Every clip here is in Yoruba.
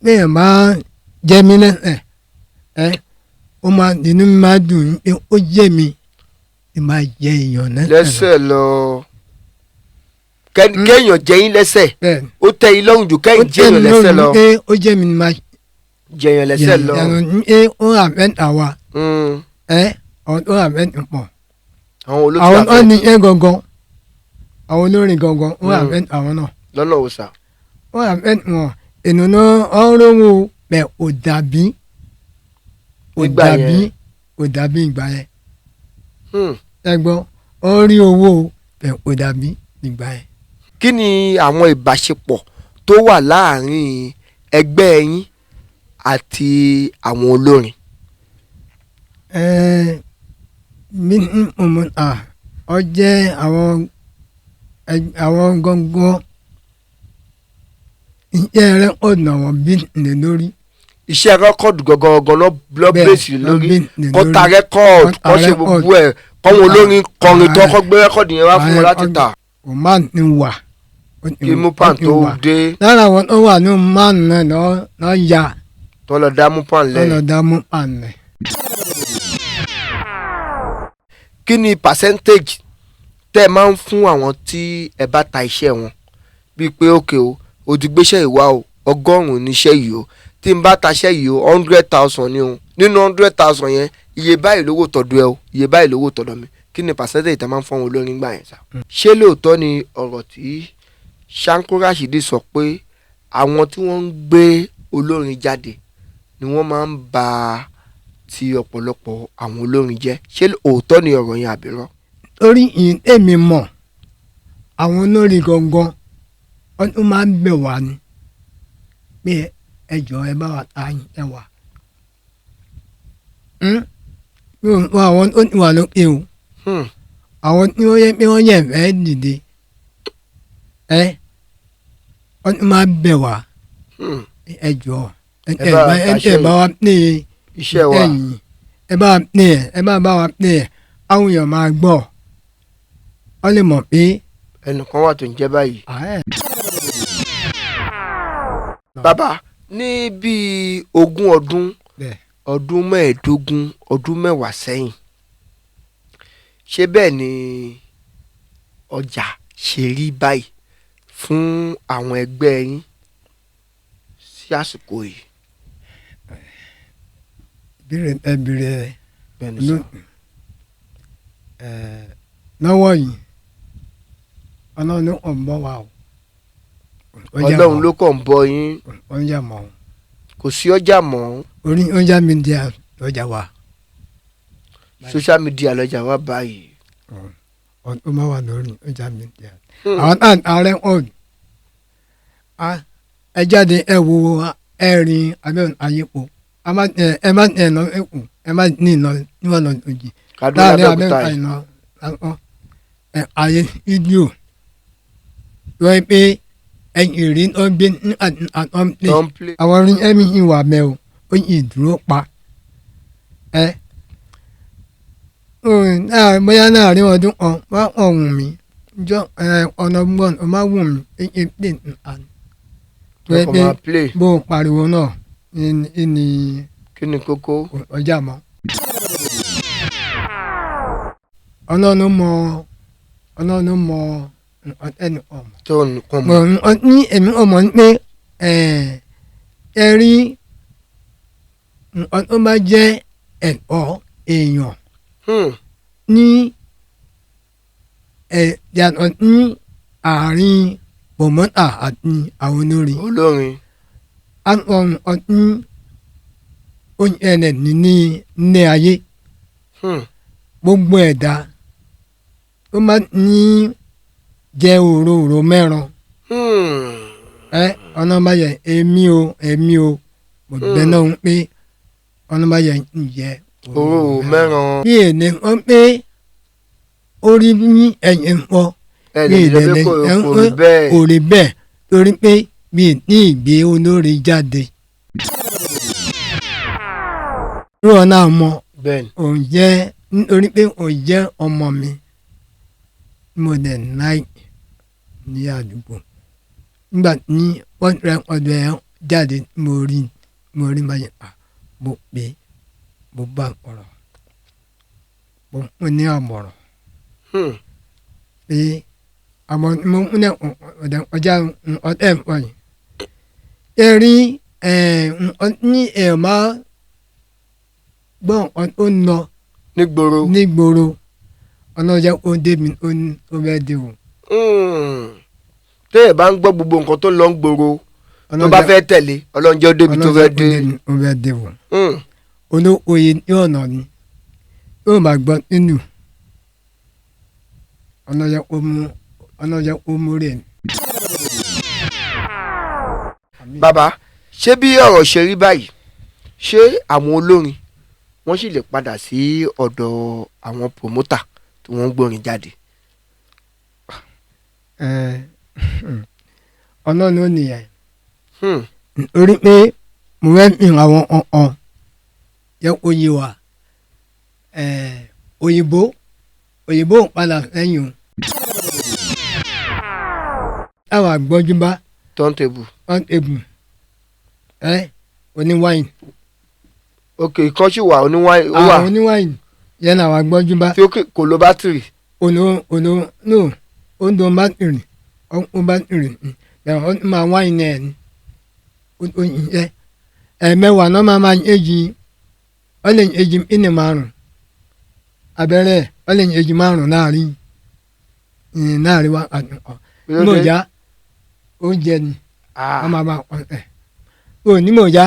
Bẹ́ẹ̀ máa jẹ mí lẹ́sẹ̀ ẹ, ó máa inú mi máa dùn pé ó jẹ́ mi ì máa jẹ èèyàn lẹ́sẹ̀ lọ. Lẹ́sẹ̀ lọ. Kéèyàn jẹ yín lẹ́sẹ̀, Bẹ́ẹ̀. ó tẹ́ yín lọ́rùn jù Ó kẹ́yìn jẹ tẹ́ èèyàn mi lẹ́sẹ̀ lọ́rùn lọ. pé ó jẹ́ mi ni máa Jẹ èèyàn lẹ́sẹ̀ lọ. Yàtọ̀ pé ó àfẹ́ àwa ẹ, àwọn tó àfẹ́ pọ̀. Àwọn olótú Àwọn tó àfẹ́ ní ẹ gangan, àwọn olórin gangan, ó àfẹ́ àwọn náà. Lọ́nà òòsà. Ó àfẹ́ wọn ènìyàn ọ̀rọ̀ bẹ̀ ò dàbí ò Nígbà dàbí yẹn. Ò dàbí ìgbà yẹn. Ẹ gbọ́, ó rí owó bẹ̀ ò dàbí ìgbà yẹn. Kí ni àwọn ìbáṣepọ̀ tó wà láàárín ẹgbẹ́ yín àti àwọn olórin? Ẹ mi ní ọmọ à ọ jẹ́ àwọn àwọn gangan iṣẹ́ rẹ̀ ọ̀nà wọn bí lè lórí. Iṣẹ́ rẹ́kọ̀dù gangan lọ Bẹ́ẹ̀, bèsì lọ lórí bẹ́ẹ̀sì lórí. Kọ́ ta rẹ́kọ̀dù, Kọ́ ta kọ́ ṣe rẹ́kọ̀dù. gbogbo ẹ̀, kọ́wọn olórin kọrin tó kọ́ gbé rẹ́kọ̀dù yẹn wá fún wọn láti tà. Kò má ní wà. Kí Mupan tó dé. Lára àwọn tó wà ní man náà lọ ya. Tó lọ dá Mupan lẹ̀. Lọ dá Mupan lẹ̀. Kí ni percentage tẹ́ ẹ máa ń fún àwọn tí ẹ bá ta iṣẹ́ wọn? Bíi pé ókè o, o ti gbéṣẹ́ ìwá o, 100 níṣẹ́ yìí o, tí n bá taṣẹ́ yìí o, 100,000 ni o, nínú 100,000 yẹn, iye báyìí lówó tọ̀dọ̀ ẹ o, iye báyìí lówó tọ̀dọ̀ mi. Kí ni percentage tẹ́ máa ń fún àwọn olórin gbà yẹn sá? Ṣé lóòótọ́ ni ọ̀rọ̀ tí Shanko Rashidi sọ pé àwọn tí wọ́n ń gbé olórin jáde ni wọ́n máa ń ba ti ọ̀pọ̀lọpọ̀ àwọn olórin jẹ́? Ṣé òótọ́ ni ọ̀rọ̀ yẹn àbírọ́? Torí ìyẹn èmi mọ̀, àwọn olórin gangan wọ́n tún máa ń bẹ̀ wá ni pé ẹ jọ̀ọ́, ẹ bá wa ta ẹ wà. Mi ò mọ àwọn tó ti wà lókè o. Àwọn tí wọ́n yẹ pé wọ́n yẹ̀ fẹ́ dìde ẹ, wọ́n tún máa ń bẹ̀ wá, ẹ jọ̀ọ́, ẹ Ẹ bá wa ẹ taṣẹ́ bá wa ní iṣẹ́ wa. Ẹ̀yìn ẹ bá wa ní ẹ bá bá wa ní ẹ, àwọn èèyàn máa gbọ́, wọ́n lè mọ̀ pé ẹnìkan wà tó ń jẹ́ báyìí. Ààrẹ. Bàbá, ní bíi 20 ọdún, Bẹ́ẹ̀. ọdún 15, ọdún 10 sẹ́yìn, ṣé bẹ́ẹ̀ ni ọjà ṣe rí báyìí fún àwọn ẹgbẹ́ yín sí àsìkò yìí? Ìbéèrè ẹ béèrè ẹ Bẹ́ẹ̀ ni ló sà. Ẹ lọ́wọ́ yìí, Ọlọ́run ló kàn ń bọ̀ wá o. Ọlọ́run ló kàn ń bọ yín. Ọjà mọ́ o. Kò sí ọjà mọ́. Orí ọjà media lọ́jà wa. Social media lọ́jà wa báyìí. Ọdún máa wà lórí ọjà media. Àwọn náà ààrẹ ọ̀d ẹ jáde, ẹ wo, ẹ rìn abẹ́ àyípo, ẹ má ẹ lọ ẹkù, ẹ má ní lọ níwọ̀n lọ òjì. Kaduna, láàrin Abẹ́òkúta Abẹ́òkúta yìí. ìlọ lásán ẹ ayé fídíò lọ́ọ́ pé ẹ̀yìn rí tó ń gbé ní àtọ́ǹplé. Tó ń play. Àwọn orin ẹ̀mí ìwà mẹ́ o, ó yìí dúró pa ẹ. Bóyá láàrin ọdún kan wá ọ̀hún mi jọ ọ̀nà gbọ́n ọ má wù mí ẹ plé nǹkan tó yẹ Lọ́kàn pé máa play. bó o pariwo náà ní Kí ni kókó? Ọjà mọ́. Ọlọ́run mọ, Ọlọ́run mọ nǹkan tẹ́nu ọmọ. Tó nǹkan Mọ̀ mọ́. ní èmi ọmọ ní pé ẹ ẹ rí nǹkan tó bá jẹ́ ẹ̀tọ́ èèyàn ní ẹ yàtọ̀ ní àárín pòmọ́tà àti àwọn olórin. Olórin. Àwọn ọdún ó ṣẹlẹ̀ ní ilé ayé. Gbogbo ẹ̀dá tó máa ní jẹ́ òróró mẹ́ran. Ẹ ọ̀nà bá yẹ èmi o, èmi o, mo bẹ̀ náà ń pé ọ̀nà bá yẹ ń jẹ Òróró mẹ́ran. Bí èdè wọn pé orí ní ẹ̀yìn pọ̀. Ẹ lè sọ pé kò rí bẹ́ẹ̀. Kò rí bẹ́ẹ̀ torí pé mi ì ní ìgbé olórí jáde. Irú ọ̀nà mọ. Bẹ́ẹ̀ni. Òun jẹ́ nítorí pé òun jẹ́ ọmọ mi, mo dẹ̀ láì ní àdúgbò nígbà tí wọ́n rẹ ọ̀dọ̀ ẹ̀. jáde mo rí báyìí, mo pè é, mo bá ọ̀rọ̀, mo fún ní àmọ̀ràn pé àmọ́ mo ń ní ọ̀dẹ̀ ọjà ọ̀tẹ̀ wọ̀nyí. Erin ní ẹ̀ máa gbọ́ nǹkan tó ń lọ nígboro. Nígboro ọlọ́jọ́ ó dé mi ó ní ó bẹ́ẹ̀ dé o. Téèyàn bá ń gbọ́ gbogbo nǹkan tó ń lọ ń gbòòrò tó bá fẹ́ tẹ̀lé, ọlọ́njẹ́ ó débi tó fẹ́ dé. Ọlọ́jọ́ ó bẹ́ẹ̀ dé o. Olóòye ní ọ̀nà ni yóò máa gbọ́ nínú ọlọ́jọ́ ó mú, ọlọ́jọ́ ó mú rẹ̀. Bàbá, ṣé bí ọ̀rọ̀ ṣe rí báyìí, ṣé àwọn olórin wọ́n sì lè padà sí ọ̀dọ̀ àwọn promoter tí wọ́n ń gbórin jáde? Ọlọ́run ó nìyẹn. Torí pé mo fẹ́ fi àwọn ọ̀hún yẹ kó yé wa, òyìnbó ń padà sẹ́yìn o. Táwa gbọ́njú bá turntable. Turntable ẹ oníwáìn. Ok, ìkan sì wà oníwáìn ó wà. Àwọn oníwáìn yẹn làwa gbọ́njú bá. Tí ó kò lo bátìrì. Ono ono no, ó ń lo bátìrì, ó bátìrì bẹ̀rẹ̀, ó máa wáìn náà ni ó yẹ ẹ̀ẹ̀mẹwàá náà máa ń èjì, ó lè èjì ìní márùn abẹ́rẹ́, ó lè èjì márùn láàrin wa àtúnkọ́ mọ̀já oúnjẹ ni wọ́n máa bá ẹ̀ ò ní mọ̀já,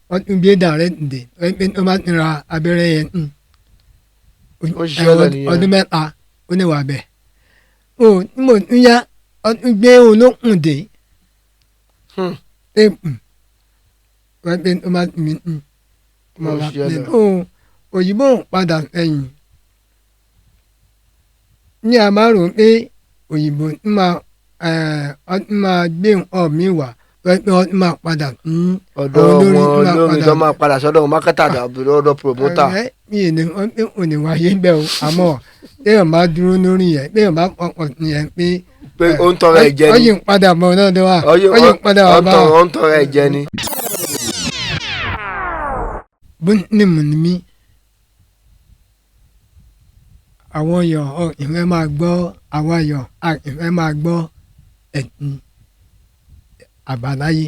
wọ́n tún gbé dàrẹ́ ǹdè wọ́n máa ń ra abẹ́rẹ́ yẹn. Ó ṣiṣẹ́ lọ nìyẹn. Ọdún 3 ó ní wà bẹ́ẹ̀ ò ní mọ̀ ń yá, wọ́n tún gbé olókùn dé téèpù wọ́n gbé tó máa mi ń Ó ṣiṣẹ́ lọ. Ó òyìnbó ń padà sẹ́yìn ní a máa rò pé òyìnbó ń máa ẹ̀ ń máa gbé nǹkan mi wá wọ́n pé wọ́n máa padà ń ọ̀dọ̀ àwọn olórin wọn máa olórin padà tó máa padà sọ́dọ̀ wọn mákẹ́tà àbí ọ̀dọ̀ promoter. Ẹ mi ì ní wọ́n pé kò ní wáyé bẹ́ẹ̀ o, àmọ́ téèyàn bá dúró lórí yẹn, téèyàn bá pọkàn sí yẹn pé Pé ó ń tọrọ ẹ̀ jẹ ni. Ó yìí ń padà bọ̀ lọ́dọ̀ wa, ó yìí ń padà wà bá wa. Ó ń tọrọ ẹ̀ jẹ ni. Bó ní mò ní mí àwọn èèyàn ọ ìfẹ́ máa gbọ́, àwọn èèyàn a ìfẹ́ máa gbọ́ ẹ̀sìn àbáláyé.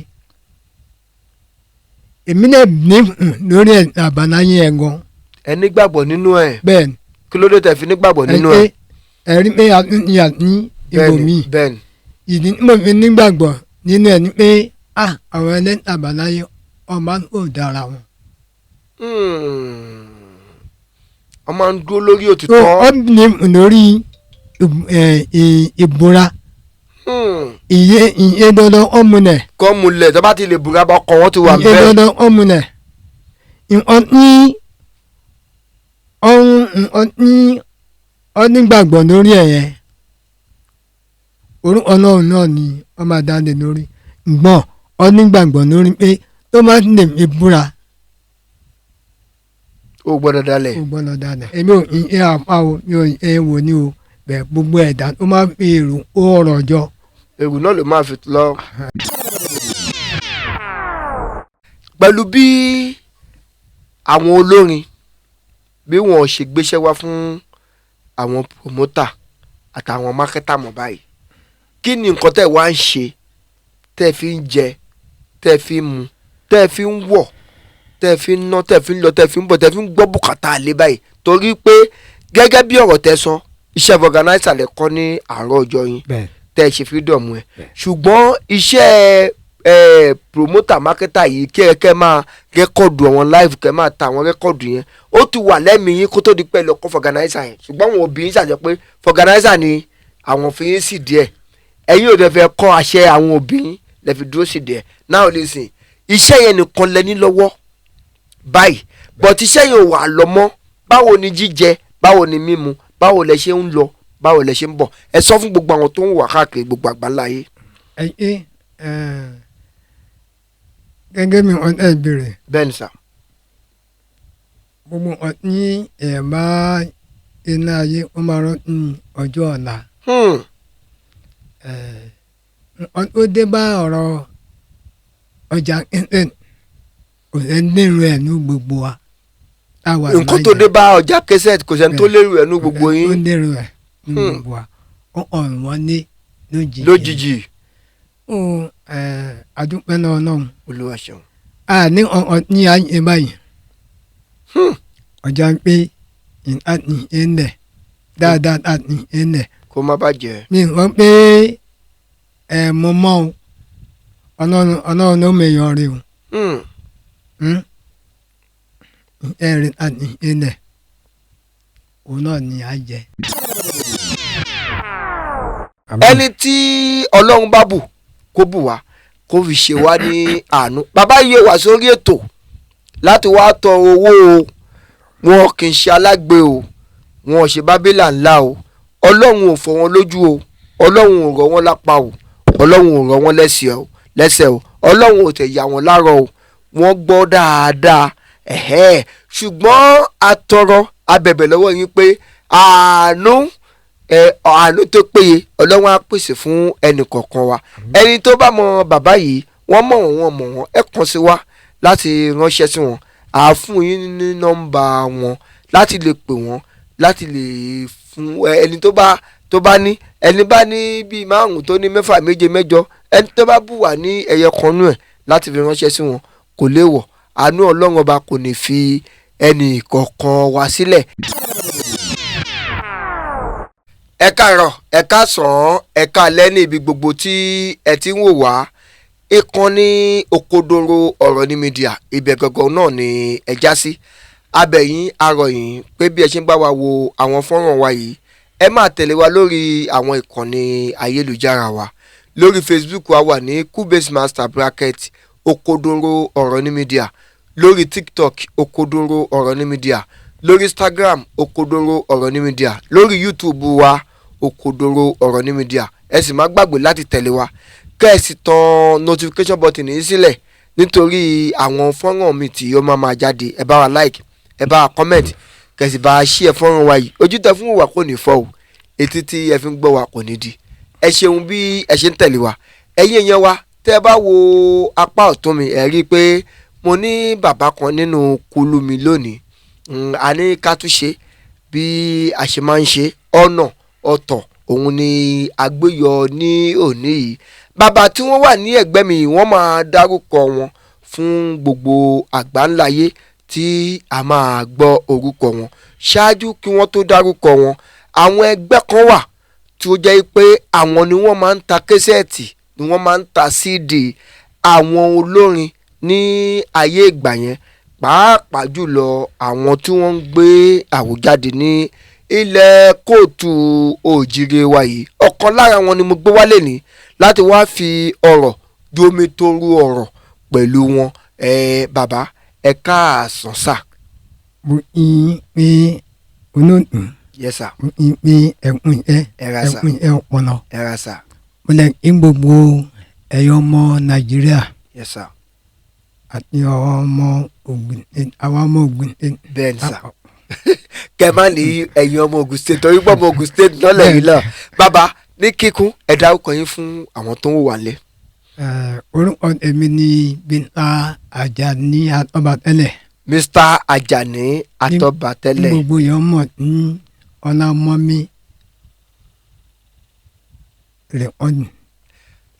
Èmi náà ní lórí ẹ̀sìn àbáláyé ẹ̀ gan. Ẹ nígbàgbọ́ nínú ẹ̀. Bẹ́ẹ̀ ni. Kí ló dé tẹ̀ fi nígbàgbọ́ nínú ẹ̀? Ẹ̀rí pé a tún ní àní ibòmíì. Bẹ́ẹ̀ni. Ìdí tí mo fi nígbàgbọ́ nínú ẹ̀ ni pé àwọn ẹlẹ́sìn àbáláyé ọmọ kò dára wọn. Wọ́n máa ń dúró lórí Tó òtítọ́. Ó ní lórí ìbúra. Ìyé dandan ọmúnẹ̀. Kọ́ mulẹ̀ tó bá ti lè búra bá ọkọ̀ wọn ti wà Ìyé bẹ́ẹ̀. dandan ọmúnẹ̀. Nǹkan ní ọ̀hún, nǹkan ní onígbàgbọ́ lórí ẹ̀ yẹn, orúkọ Ọlọ́run náà ni wọ́n máa dá lé lórí ǹgbọ́n onígbàgbọ́ lórí pé tó bá ti lè fi búra, O gbọ́dọ̀ dalẹ̀. Ó gbọ́dọ̀ dalẹ̀. Èmi ò ń ṣe àpá o, mi ò ń ṣe wò ní o bẹ́ẹ̀, gbogbo ẹ̀dá tó máa fi èrò kó ọ̀rọ̀ jọ. Èrò náà ló máa fi lọ. Pẹ̀lú bí àwọn olórin bí wọ́n ṣe gbéṣẹ́ wá fún àwọn promoter àtàwọn marketer mọ̀ báyìí, kí ni nǹkan tẹ́ wá ń ṣe tẹ́ fi ń jẹ, tẹ́ fi ń mu, tẹ́ fi ń wọ̀, tẹ́ fi ń ná, tẹ́ fi ń lọ, tẹ́ fi ń bọ̀, tẹ́ fi ń gbọ́ bùkátà lé báyìí? Torí pé gẹ́gẹ́ bí ọ̀rọ̀ tẹ́ sọ, iṣẹ́ vulcanizer lẹ kọ́ ní àárọ̀ ọjọ́ yín Bẹ́ẹ̀. tẹ́ ẹ ṣe freedom ẹ̀, ṣùgbọ́n iṣẹ́ ẹ promoter marketer yìí, kí ẹ kẹ́ máa record àwọn live, kẹ́ máa ta àwọn record yẹn, ó ti wà lẹ́mìí yín kó tó di pé ẹ lọ kọ́ vulcanizer yẹn. Ṣùgbọ́n àwọn òbí yín ṣàjọ pé vulcanizer ni àwọn fi yín sì díẹ̀, ẹ̀yin ò dẹ̀ fẹ́ kọ́ àṣẹ àwọn òbí yín lẹ fi dúró sí díẹ̀. Now listen, iṣẹ́ yẹn nìkan lẹ ní lọ́wọ́ báyìí, but iṣẹ́ yẹn ò wà lọ mọ́. Báwo ni jíjẹ, báwo ni mímu, báwo lẹ ṣe ń lọ, báwo lẹ ṣe ń bọ̀? Ẹ sọ fún gbogbo àwọn tó ń wà káàkiri gbogbo àgbáńlá ayé. Ẹ ṣe gẹ́gẹ́ bí wọ́n ẹ béèrè. Bẹ́ẹ̀ ni sà. Gbogbo nǹkan tí ẹ̀ bá iná ayé, ó máa rántí ọjọ́ ọ̀la. Nǹkan tó dé bá ọ̀rọ̀ Ọjà kò sẹ́ nírú ẹ̀ ní gbogbo wa. Táwa Nǹkan tó dé bá ọjà kẹsẹ̀tì, kò sẹ́ni tó lérò ẹ̀ nú gbogbo Tó yín. nírú ẹ̀ ní gbogbo wa. Ó ọ̀rùn wọn ní lójijì. Lójijì. Ó adúpẹ́ náà náà. Olúwa ṣeun. A ní ọ̀n ní ayé báyìí. Ọjà ń pé ìhàtì ẹ̀ńlẹ̀ dáadáa àti ẹ̀ńlẹ̀. Kó má bàjẹ́. Mi wọ́n pé ẹ̀ mọ mọ́ o, ọlọ́run ọlọ́run ló mèyàn rè o. Ẹ̀rìn àti ẹ̀ńlẹ̀ òun náà ni a jẹ. Ẹni tí Ọlọ́run bá bù kó bù wá, kó fi ṣe wá ní àánú. Bàbá yìí wà sórí ètò láti wá tọrọ owó o. Wọn kì í ṣe alágbe o, wọn ò ṣe bábílà ńlá o. Ọlọ́run ò fọ́ wọn lójú o, Ọlọ́run ò rọ̀ wọ́n lápá o, Ọlọ́run ò rọ̀ wọ́n lẹ́sẹ̀ o, Ọlọ́run ò tẹ̀ yà wọ́n lárọ̀ o. Wọ́n gbọ́ dáadáa ẹ̀hẹ́. Ṣùgbọ́n atọrọ abẹ̀bẹ̀ lọ́wọ́ yín pé àánú ẹ, àánú tó péye Ọlọ́run á pèsè fún ẹnì kọ̀ọ̀kan wa. Ẹni tó bá mọ bàbá yìí, wọ́n mọ̀ wọ́n, wọ́n mọ̀ wọ́n, ẹ kàn sí wa láti ránṣẹ́ sí wọn. À fún yín ní nọ́mbà wọn láti lè pè wọ́n, láti lè fún ẹni tó bá ní, ẹni bá ní bíi 5, tó ní 6, 7, 8, ẹni tó bá bù wá ní ẹyẹ kan nú ẹ̀ láti fi ránṣẹ́ sí wọn, kò léèwọ̀. Àánú Ọlọ́run ọba kò ní fi ẹnì kọ̀ọ̀kan wa sílẹ̀. Ẹ káàárọ̀, ẹ káàsán, ẹ káalẹ́ ní ibi gbogbo tí ẹ ti ń wò wá. Ìkànnì Òkodoro Ọ̀rọ̀ ní Media, ibẹ̀ gangan náà ni ẹ já sí. Abẹ̀yìn arọ̀yìn pé bí ẹ ṣe ń bá wa wo àwọn fọ́nrán wa yìí, ẹ máa tẹ̀lé wa lórí àwọn ìkànnì ayélujára wa. Lórí Facebook wa wà ní Kubase Master bracket Òkodoro Ọ̀rọ̀ ní Media, lórí TikTok Òkodoro Ọ̀rọ̀ ní Media, lórí Instagram Òkodoro Ọ̀rọ̀ ní Media, lórí YouTube wa Òkodoro Ọ̀rọ̀ ní Media. Ẹ sì má gbàgbé láti tẹ̀lé wa, kẹ́ ẹ sì tan notification button yìí sílẹ̀ nítorí àwọn fọ́nrán mi tí ó máa máa jáde. Ẹ bá wa like, ẹ bá wa comment, kẹ́ ẹ sì bá wa share fọ́nrán wa yìí. Ojú tẹ fún wa kò ní fọ́ o, etí tí ẹ fi ń gbọ́ wa kò ní di. Ẹ ṣeun bí ẹ ṣe ń tẹ̀lé wa. Ẹ̀yin èèyàn wa, tẹ́ ẹ bá wo apá ọ̀tún mi, ẹ rí i pé mo ní bàbá kan nínú kulu mi lónìí. A ní ká tún ṣe bí a ṣe máa ń ṣe, ọ̀nà ọ̀tọ̀ òun ni agbéyọ ní òní yìí. Bàbá tí wọ́n wà ní ẹ̀gbẹ́ mi, wọ́n máa dárúkọ wọn fún gbogbo àgbáńláyé tí a máa gbọ́ orúkọ wọn. Ṣáájú kí wọ́n tó dárúkọ wọn, àwọn ẹgbẹ́ kan wà tí ó jẹ́ pé àwọn ni wọ́n máa ń ta késẹ́ẹ̀tì, ni wọ́n máa ń ta CD àwọn olórin ní ayé ìgbà yẹn, pàápàá jùlọ àwọn tí wọ́n ń gbé àwòjáde ní ilẹ̀ kóòtù òjìrè wa yìí. Ọ̀kan lára wọn ni mo gbé wálé ní láti wá fi ọ̀rọ̀ jomi toru ọ̀rọ̀ pẹ̀lú wọn. Bàbá, ẹ káàsán sà. Mo ń pé olóòtú. Yes sir. Mo ń pé ẹkùn ẹ. Ẹ ra sà. Ẹkùn ẹ ọpọlọ. Ẹ ra sà. Mo lè kí gbogbo ẹ̀yọ́ ọmọ Nàìjíríà Yes sir. àti ọmọ Ògùn, àwọn ọmọ Ògùn. Bẹ́ẹ̀ ni sà. Kẹ má ní ẹ̀yin ọmọ Ògùn State, torí pé ọmọ Ògùn State náà lẹ́yìn náà. Bàbá, ní kíkún, ẹ dárúkọ yín fún àwọn tó ń wò wá lé. Orúkọ èmi ni Bíntà Àjàní Atọ́batẹ́lẹ̀. Mr Àjàní Atọ́batẹ́lẹ̀. Gbogbo yẹn mọ̀ ní Ọlámọ́mí rẹ̀kọ́dì.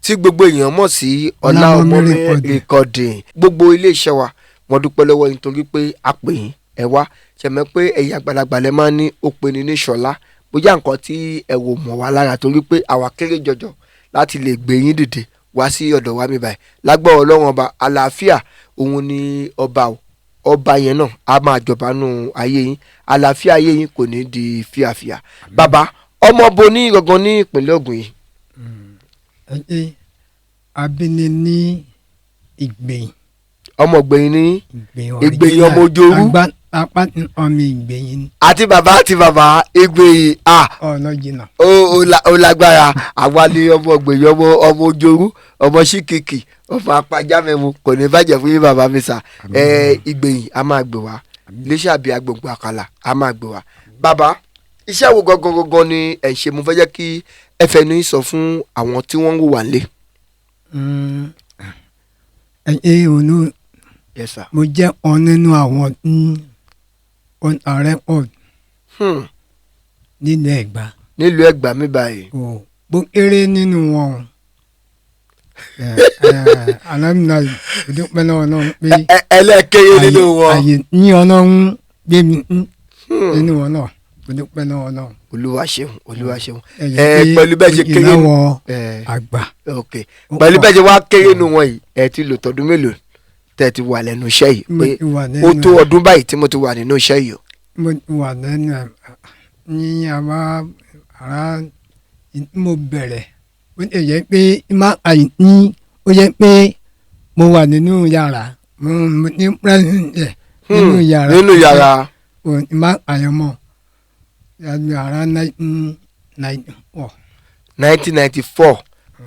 Tí gbogbo èèyàn mọ̀ sí Ọlámọ́mí Recording. Gbogbo iléeṣẹ́ wa wọ́n dúpẹ́ lọ́wọ́ yín torí pé a pè yín, ẹ wá. Ṣẹ̀mẹ́ pé ẹ̀yin àgbàlagbà lẹ máa ń ní ó pe ni ní ṣọlá, bóyá nǹkan tí ẹ wò mọ̀ wá lára, torí pé àwa kéré jọjọ láti lè gbé yín dìde wá sí ọ̀dọ̀ wa mi báyìí. Lágbára Ọlọ́run ọba àlàáfíà òun ni ọba o, ọba yẹn náà a máa jọba nù ayé yín, àlàáfíà ayé yín kò ní di fíafíà. Bàbá, ọmọ bo ní gangan ní ìpínlẹ̀ Ògùn yìí? Ẹ ṣe abíní ní Ìgbẹ̀yìn. Ọmọ Ìgbẹ̀yìn ní Ìgbẹ̀yìn. Ìgbẹ̀yìn ọmọ Ojorú. Apá ọmọ Ìgbẹ̀yìn. Àti bàbá àti bàbá Ìgbẹ̀yìn a. Ọ̀nà jìnnà. Ó lágbára. Àwa ni ọmọ Ìgbẹ̀yìn, ọmọ Ojorú, ọmọ Síkìkì, ọmọ apajàmẹ́mu. Kò ní bàjẹ́ fún yín bàbá mi sà. Ìgbẹ̀yìn a máa gbè wá, iléeṣẹ́ àbí agbègbè àkàlà a máa gbè wá. Bàbá, iṣẹ́ wo gangan gangan ni ẹ̀ ń ṣe? Mo fẹ́ jẹ́ kí ẹ fẹnu yín sọ fún àwọn tí wọ́n ń wò wá nílé. Ẹ olú. Yes sir. Mo jẹ́ ọ̀kan nínú àwọn tí ó ń ta rẹ́kọ̀dù nílẹ̀ Ẹ̀gbá. Nílùú Ẹ̀gbá mi báyìí. Kò bó kéré nínú wọn o. Alhamdulilayi, dúpẹ́ lọ́wọ́ Ọlọ́run pé ẹlẹ́ẹ̀kéré nínú wọn. Àyè ní Ọlọ́run gbé mi nínú wọn náà, mo dúpẹ́ lọ́wọ́ Ọlọ́run. Olúwa ṣeun, Olúwa ṣeun. Ẹ Ẹ pẹ̀lú bẹ́ẹ̀ ṣe kéré ìnáwó ẹ àgbà. Ok, Ó pẹ̀lú pọ̀. bẹ́ẹ̀ ṣe wá kéré nínú wọn yìí, ẹ ti lò tọdún mélòó tẹ́ ẹ ti wà lẹ́nu iṣẹ́ yìí? Mo Pé ti wà ó lẹ́nu tó ẹ̀. ọdún báyìí tí mo ti wà nínú iṣẹ́ yìí o. Mo ti wà lẹ́nu ẹ̀ ní àbá ara mo bẹ̀rẹ̀, ó lè jẹ́ pé má àyè ní ó jẹ́ pé mo wà nínú yàrá, mo ní pírẹ́sìdẹ̀ nínú yàrá. Nínú yàrá. O má àyànmọ́ yàrá 1994. 1994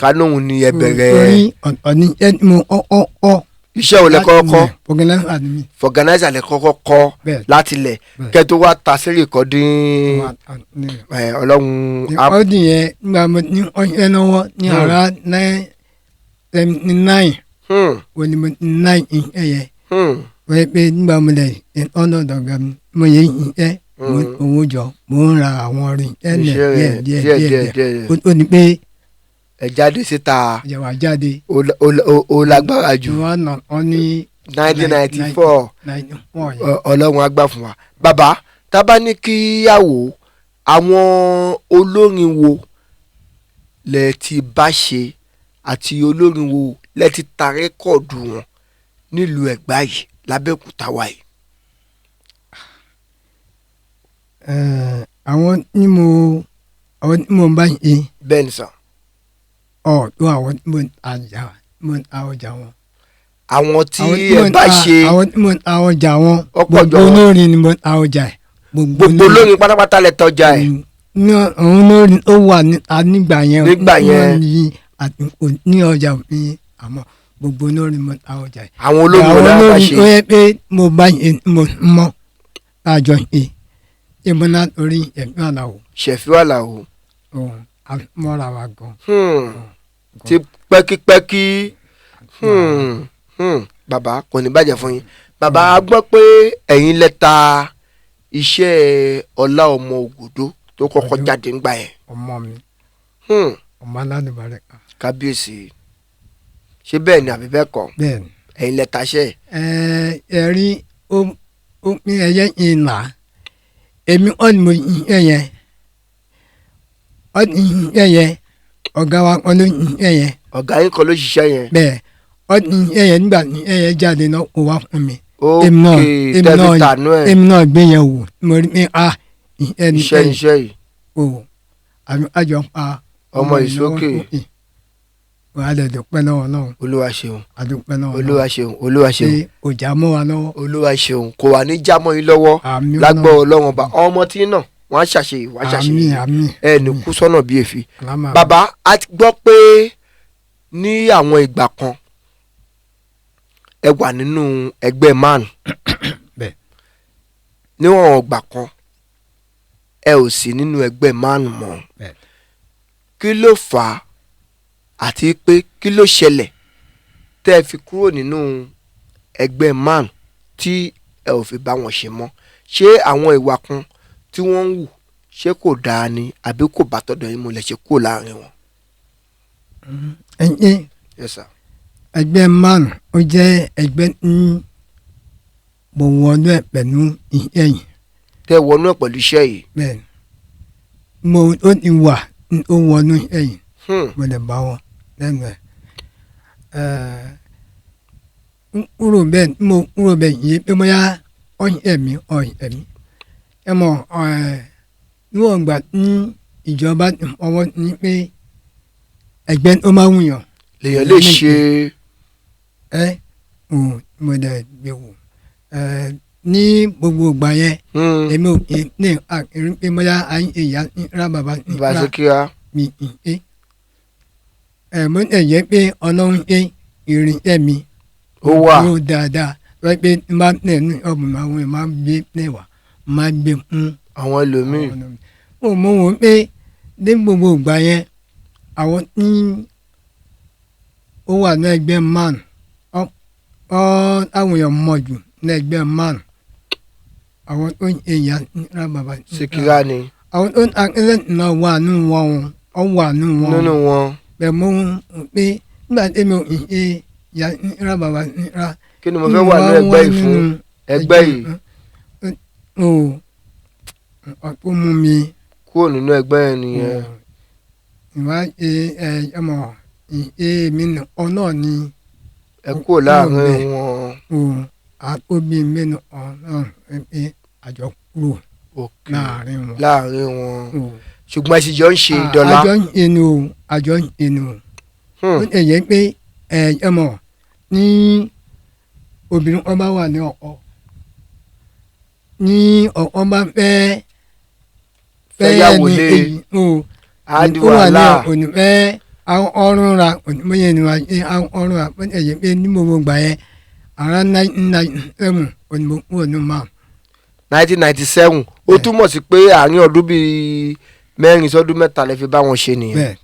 kánóhùn ni ẹ bẹ̀rẹ̀. Torí ọ̀tọ̀ ní ẹ mo kọ́kọ́ kọ́. Iṣẹ́ wo lẹ kọ́kọ́ kọ́? Organizer ni mi. Fọ̀gánáìsà lẹ kọ́kọ́ kọ́? Bẹ́ẹ̀. Láti lẹ̀ Bẹ́ẹ̀. kẹ́ tó wá ta sí rìkọ́dín. Ọlọ́run á. Ọdún yẹn nígbà mo ní ọyẹ lọ́wọ́ ní ara 979 wọ́n ní mo ní nine ìṣe yẹn. Wọ́n yẹ pé nígbà mo lẹ̀ ọ̀nà dọ̀gá mi mo yẹ ìṣe mo owó jọ, mo ń ra àwọn orin ẹ̀lẹ̀. Iṣẹ́ rẹ̀ díẹ̀ díẹ̀ díẹ̀ díẹ̀ díẹ̀ díẹ̀. Ó tó ní pé Ẹ jáde síta. Ìjọba jáde. Ó lágbára jù. Wọ́n nà ọ́ ní 1994. 94 yẹn. Ọlọ́run á gbà fún wa. Bàbá, tá bá ní kí á wò ó, àwọn olórin wo lẹ ti bá ṣe àti olórin wo lẹ ti ta rẹ́kọ̀dù wọn nílùú Ẹ̀gbá yìí, lábẹ́òkúta wa yìí? Àwọn tí mo bá ṣe Bẹ́ẹ̀ ni sàn. Ọ̀ tó àwọn tí mo ta ọjà wọn. Àwọn tí Àwọn ẹ mo ń bá ṣe àwọn tí mo ta ọjà wọn. Ọ̀pọ̀ Gbogbo jọ wọn. olórin ni mo ta ọjà ẹ̀. Gbogbo olórin pátápátá lẹ tọjà ẹ̀? Ní àwọn olórin ó wà nígbà yẹn. Nígbà yẹn. Wọ́n ní àtúnkò ní ọjà mi, àmọ́ gbogbo olórin mo ta ọjà ẹ̀. Àwọn olórin wo Àwọn lẹ bá olórin ṣe? ó yẹ pé mo bá ṣe, mo mọ àjọ ṣe ìmọ̀nà orí ẹ̀mí àlàó. Ṣẹ̀fíù Àlàó. Òun mọ́ra wa gan. Ti pẹ́kípẹ́kí. Bàbá, kò ní bàjẹ́ fún yín. Bàbá, a gbọ́ pé ẹ̀yin lẹ ta iṣẹ́ Ọlá Ọmọ Ògòdó tó kọ́kọ́ Ògòdó. jáde ńgbà yẹn. Ọmọ mi, ọmọ aládùnbarẹ kan. Kábíyèsí, ṣé bẹ́ẹ̀ ni àbí bẹ́ẹ̀ kọ́? Bẹ́ẹ̀ ni. Ẹ̀yin lẹ taṣẹ́ ẹ̀. Ẹ ẹ rí, ó pín ẹyẹ ìlà èmi ọ̀ ni mo yin ẹyẹ ọ̀ ni yin ẹyẹ ọ̀gá wa kan ló yin ẹyẹ. Ọ̀gá yín kan ló ṣiṣẹ́ yẹn? Bẹ́ẹ̀, ọ̀ ni yin ẹyẹ nígbà tí ẹyẹ jáde náà kó wá fún mi. Ókè. Èmi náà èmi Tẹ́fi náà tànú ẹ̀. Èmi náà gbé yẹn wò, mo rí pé a ìyẹn ni. Iṣẹ́ iṣẹ́ yìí. O àmì àjọ pa Ọmọ ìsókè. Wàá lè dúpẹ́ lọ́wọ́ náà. Olúwa ṣeun. Àdúpẹ́ lọ́wọ́ náà. Olúwa ṣeun, Olúwa ṣeun. Pé òjà mọ́ wa lọ́wọ́. Olúwa ṣeun, kò wà ní jámọ́ yín lọ́wọ́. Àmín. Lágbọ́ Ọlọ́run ọba, ọmọ tí náà wọ́n á ṣàṣeyìí, wọ́n á Àmín. ṣàṣeyìí. Àmín. Ẹ ní kú sọ́nà bí èéfín. Àlámà. Bàbá, a ti gbọ́ pé ní àwọn ìgbà kan ẹ wà nínú ẹgbẹ́ man. Bẹ́ẹ̀. Níwọ̀n ọgbà kan ẹ ò sí nínú ẹgbẹ́ man mọ́. Bẹ́ẹ̀. Kí ló fà á àti pé kí ló ṣẹlẹ̀ tẹ́ ẹ fi kúrò nínú ẹgbẹ́ man tí ẹ ò fi bá wọn ṣe mọ́? Ṣé àwọn ìwà kan tí wọ́n ń wù ṣé kò dáa ni àbí kò bá tọ̀dọ̀ yín mu lẹ̀ ṣe kúrò láàrin wọn? Ẹ̀yin. Yes sir. Ẹgbẹ́ man ó jẹ́ ẹgbẹ́ ní mo wọnú ẹ̀ pẹ̀lú iṣẹ́ yìí. Tẹ́ wọnú ẹ̀ pẹ̀lú iṣẹ́ yìí. Bẹ́ẹ̀ mo ó ti wà ó wọnú iṣẹ́ yìí. Mo lè bá wọn lẹ́nu ẹ̀. N kúrò bẹ́ẹ̀, mo kúrò bẹ́ẹ̀ yìí pé bóyá ọ̀yìn ẹ̀mí ọ̀yìn ẹ̀mí ẹ mọ̀ ẹ̀ níwọ̀n ìgbà tí ìjọba ti fọwọ́ ní pé ẹgbẹ́ tó máa wùyàn lèèyàn lè ṣe. Ẹ ò mo dẹ̀ gbé wò ẹ ní gbogbo ìgbà yẹn. Èmi ò kì í ní àkírí pé bóyá ayé ìyá ń ra bàbá ń ra Basíkíá. mi ì pé ẹ mo tẹ̀ jẹ́ pé Ọlọ́run pé irinṣẹ́ mi Ó wà. Ó dáadáa wọ́n pé n bá tẹ̀ ní ọ̀bùn àwọn èèyàn máa ń gbé lẹ́wà máa ń gbé fún àwọn ẹlòmíì. Àwọn ọ̀nà mi. Mo mọ̀ wọ́n pé ní gbogbo ìgbà yẹn àwọn tí ó wà ní ẹgbẹ́ man Àwọn èèyàn mọ̀ jù ní ẹgbẹ́ márùn àwọn tó ń èèyàn ra bàbá Síkírá ni. Àwọn tó ń akẹ́lẹ́ náà wà nù wọn ọ wà nù wọn. Nínú wọn. Bẹ́ẹ̀ mo ń pé nígbà tí mi ò ń ṣe ìyá ra bàbá ra. Kí ni mo fẹ́ wà ní ẹgbẹ́ yìí fún ẹgbẹ́ yìí? O ọ̀pọ̀ mú mi. Kúrò nínú ẹgbẹ́ yẹn nìyẹn. Ìwà ẹ ẹ ọmọ ẹ mi ọ náà ni. Ẹ kúrò láàrin wọn. O àkóbí mẹ́nu ọ náà pé àjọ kúrò láàrin wọn. Láàrin wọn. Ṣùgbọ́n ẹ sì jọ ń ṣe ìdọ́là. Àjọ ń inú àjọ ń inú. Ó lè yẹ pé ẹ ẹ mọ̀ ní obìnrin kan bá wà ní ọkọ ní ọkọ bá fẹ́ fẹ́ ní èyí o ó wà ní òní fẹ́ ọrùn ra òní ni wà ní ọrùn ra ó lè yẹ pé ní gbogbo gbà yẹn ara 1997 òní mo kúrò ní ma. 1997, ó túmọ̀ sí pé àárín ọdún bíi 4 sọ́dún 3 lè fi bá wọn ṣe nìyẹn.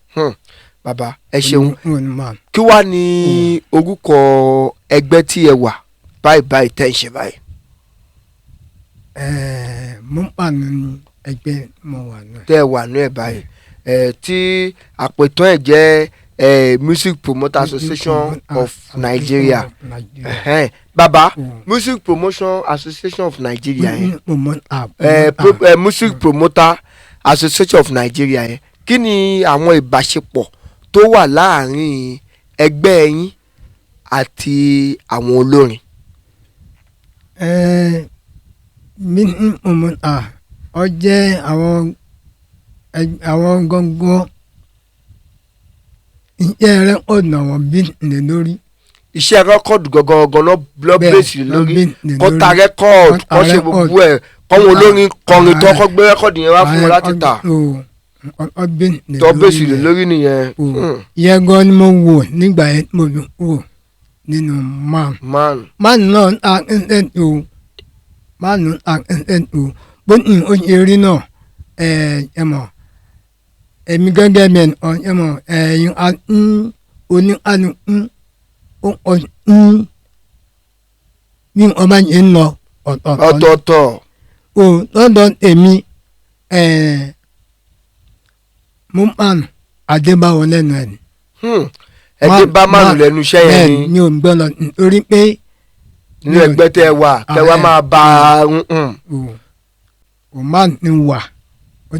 Bàbá ẹ ṣeun. Kí wàá ní orúkọ ẹgbẹ́ tí ẹ wà báyìí báyìí tẹ́ ń ṣe báyìí? Mo ń pa ní ẹgbẹ́ mo wà náà. Tẹ́ ẹ wà ní ẹ báyìí tí àpètàn ẹ̀ jẹ́ Music Promoter Association of Nigeria. Bàbá, Music Promotion Association of Nigeria yẹn, Music Promoter Association of Nigeria yẹn, kí ni àwọn ìbáṣepọ̀ tó wà láàárín ẹgbẹ́ yín àti àwọn olórin? Music Promoter ó jẹ́ àwọn gọ́ngọ́ iṣẹ́ rẹ́kọ̀dù àwọn bíìtì lórí. Iṣẹ́ rẹ́kọ̀dù gangan lọ bèsì lórí, kó ta rẹ́kọ̀dù, kó ṣe gbogbo ẹ̀, kọ́wọn olórin kọrin tó kọ́ gbé rẹ́kọ̀dù yẹn wá fún wọn láti tà. Tó bèsì lórí nìyẹn. Ìyẹn gan ni mo wò nígbà yẹn mo fi kúrò nínú man. Man náà ta ẹ̀ẹ́n o, man ta ẹ̀ẹ́n o, bó ní o ṣe rí náà ẹ̀ mọ̀ èmi gẹ́gẹ́ bí ẹnì kan ẹ̀ mọ̀ ẹ̀yin oníkálukú ó kọ bí wọ́n bá ṣe ń lọ ọ̀tọ̀ọ̀tọ̀. Ọ̀tọ̀ọ̀tọ̀. O lọ́dọ̀ èmi mo máa ń adébáwọ̀ lẹ́nu ẹ̀ ni. Ẹ dé bá mánu lẹ́nu iṣẹ́ yẹn ni. Bẹ́ẹ̀ ni ò ń gbọ́ lọ nítorí pé. Nínú ẹgbẹ́ tẹ́ ẹ wà tẹ́ wá máa bá a. O máa ń wà.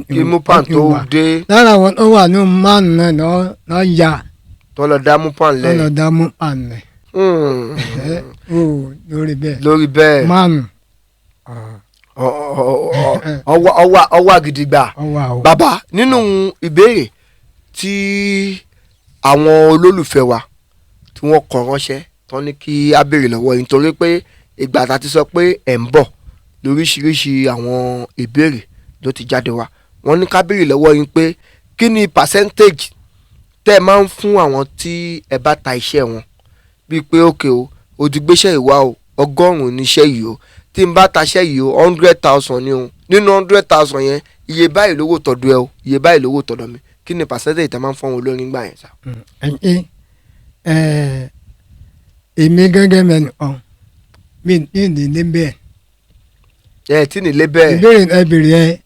Kí Mupan tó dé. Lára àwọn tó wà ní mánu náà lọ ya. Tó lọ dá Mupan lẹ̀. Tó lọ dá Mupan lẹ̀. O lórí bẹ́ẹ̀. Lórí bẹ́ẹ̀. Mánu. Ọwọ́ àgìdìgbà. Bàbá, nínú ìbéèrè tí àwọn olólùfẹ́ wa tí wọ́n kọ ránṣẹ́ tán ní kí á béèrè lọ́wọ́ yín, nítorí pé ìgbà tá a ti sọ pé ẹ̀ ń bọ̀ lóríṣiríṣi àwọn ìbéèrè ló ti jáde wá, wọ́n ní ká béèrè lọ́wọ́ yín pé kí ni percentage tẹ́ ẹ máa ń fún àwọn tí ẹ bá ta iṣẹ́ wọn, bíi pé ókè o, o ti gbéṣẹ́ ìwá o, 100 ní iṣẹ́ yìí o, tí n bá taṣẹ́ yìí o, 100,000 ni o, nínú 100,000 yẹn iye báyìí lówó tọ̀dọ̀ ẹ o, iye báyìí lówó tọ̀dọ̀ mi, kí ni percentage tẹ́ máa ń fún àwọn olórin gbà yẹn sá? Èmi gẹ́gẹ́ mẹ́rin kan mi ní ìdílé bẹ́ẹ̀. Ẹ tí ní ilé bẹ́ẹ̀. Ìbéèrè ẹ béèrè ẹ,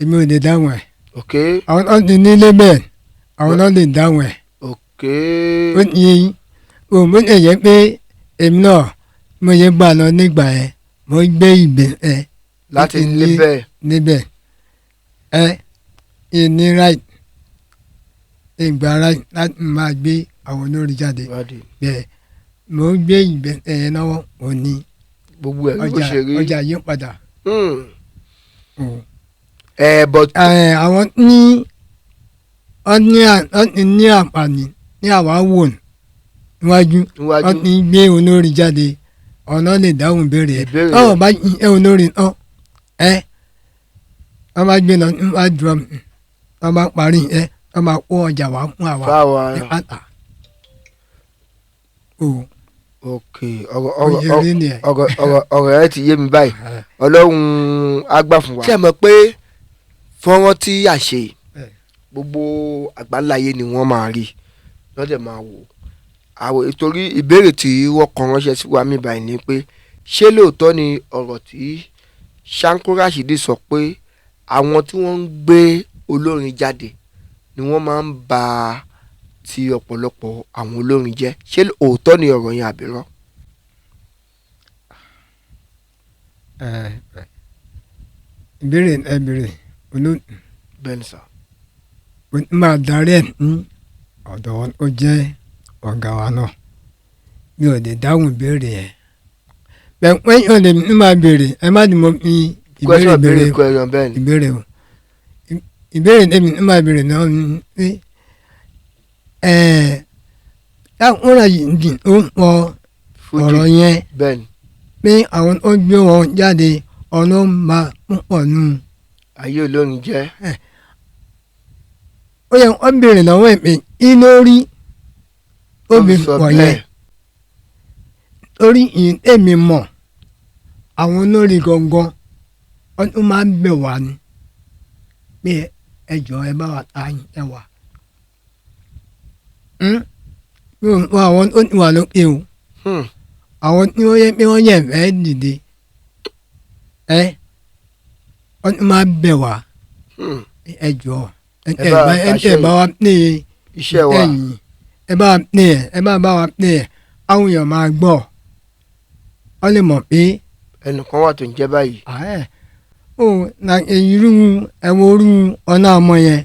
èmi ò lè dáhùn ẹ. Ok. Àwọn náà ti nílé bẹ́ẹ̀, àwọn náà lè dáhùn ẹ. Ok. Ó ní o mo lè yẹ pé èmi náà mo yẹ gbà lọ nígbà yẹn mo gbé ìgbé ẹ. Láti nílé bẹ́ẹ̀. Níbẹ̀ ẹ ìní right ìgbà right láti máa gbé àwọn olórí jáde bẹ́ẹ̀ mo gbé ìgbé ẹ lọ́wọ́ òní. Gbogbo ẹ̀ ló ṣe rí. Ọjà yí padà. Ẹ but. Àwọn ní wọ́n ní àǹfààní ní àwa wò níwájú wọ́n ti gbé olórí jáde, ọ̀nà lè dáhùn béèrè ẹ̀ tọ́wọ́ bá ẹ olórí náà ẹ wọ́n bá gbé lọ níwájú wọ́n bá parí ẹ wọ́n bá kó ọjà wá fún àwa ní pátá. Ok, ọ̀rọ̀ ẹ ti yé mi báyìí, Ọlọ́run á gbà fún wa. Ṣé ẹ mọ̀ pé fọ́nrán tí à ń ṣe gbogbo àgbáláyé ni wọ́n máa rí lọ́dẹ̀ máa wò, Àwọn ìtorí ìbéèrè tí wọ́n kọ ránṣẹ́ sí wa mí báyìí ni pé ṣé lóòótọ́ ni ọ̀rọ̀ tí Shanko Rashidi sọ pé àwọn tí wọ́n ń gbé olórin jáde ni wọ́n máa ń ba ti ọ̀pọ̀lọpọ̀ àwọn olórin jẹ́, ṣé òótọ́ ni ọ̀rọ̀ yẹn àbí irọ́? Ìbéèrè ẹ béèrè olú Bẹ́ẹ̀ ni sà. Máa darí ẹ̀ ní ọ̀dọ̀ wọn, ó jẹ́ ọ̀gá wa náà, mi ò lè dáhùn ìbéèrè yẹn bẹ́ẹ̀ wọ́n yóò lè ní máa béèrè ẹ má ní mo fi ìbéèrè Question béèrè béèrè question bẹ́ẹ̀ ni. Ìbéèrè o, ìbéèrè tèmi ní máa béèrè náà ni pé táwọn ọ̀rọ̀ yìí dì ó ń pọ Fuji ọ̀rọ̀ yẹn bẹ́ẹ̀ ni pé àwọn tó gbé wọn jáde ọ̀nà máa púpọ̀ nù. Ayé olórin jẹ́. Ó yẹ wọ́n béèrè lọ́wọ́ ẹ̀ pé kí ló rí ó fi sọ pọ̀ yẹn bẹ́ẹ̀. Torí ìyẹn tèmi mọ̀, àwọn olórí gangan wọ́n tún máa ń bẹ̀ wá ni pé ẹ jọ̀ọ́ ẹ bá wa ta ẹ wà. Mi ò mọ àwọn tó ti wà lókè o, àwọn tí wọ́n yẹ pé wọ́n yẹ̀ fẹ́ dìde ẹ wọ́n tún máa ń bẹ̀ wá, ẹ jọ̀ọ́ ẹ Ẹ bá wa ẹ taṣẹ́ bá wa ní iṣẹ́ wa. Ẹ̀yìn ẹ bá wa ní ẹ ẹ bá bá wa ní ẹ àwọn èèyàn máa gbọ́, wọ́n lè mọ̀ pé ẹnìkan wà tó ń jẹ́ báyìí. Ààrẹ ó na irú ẹwọ orú ọ̀nà ọmọ yẹn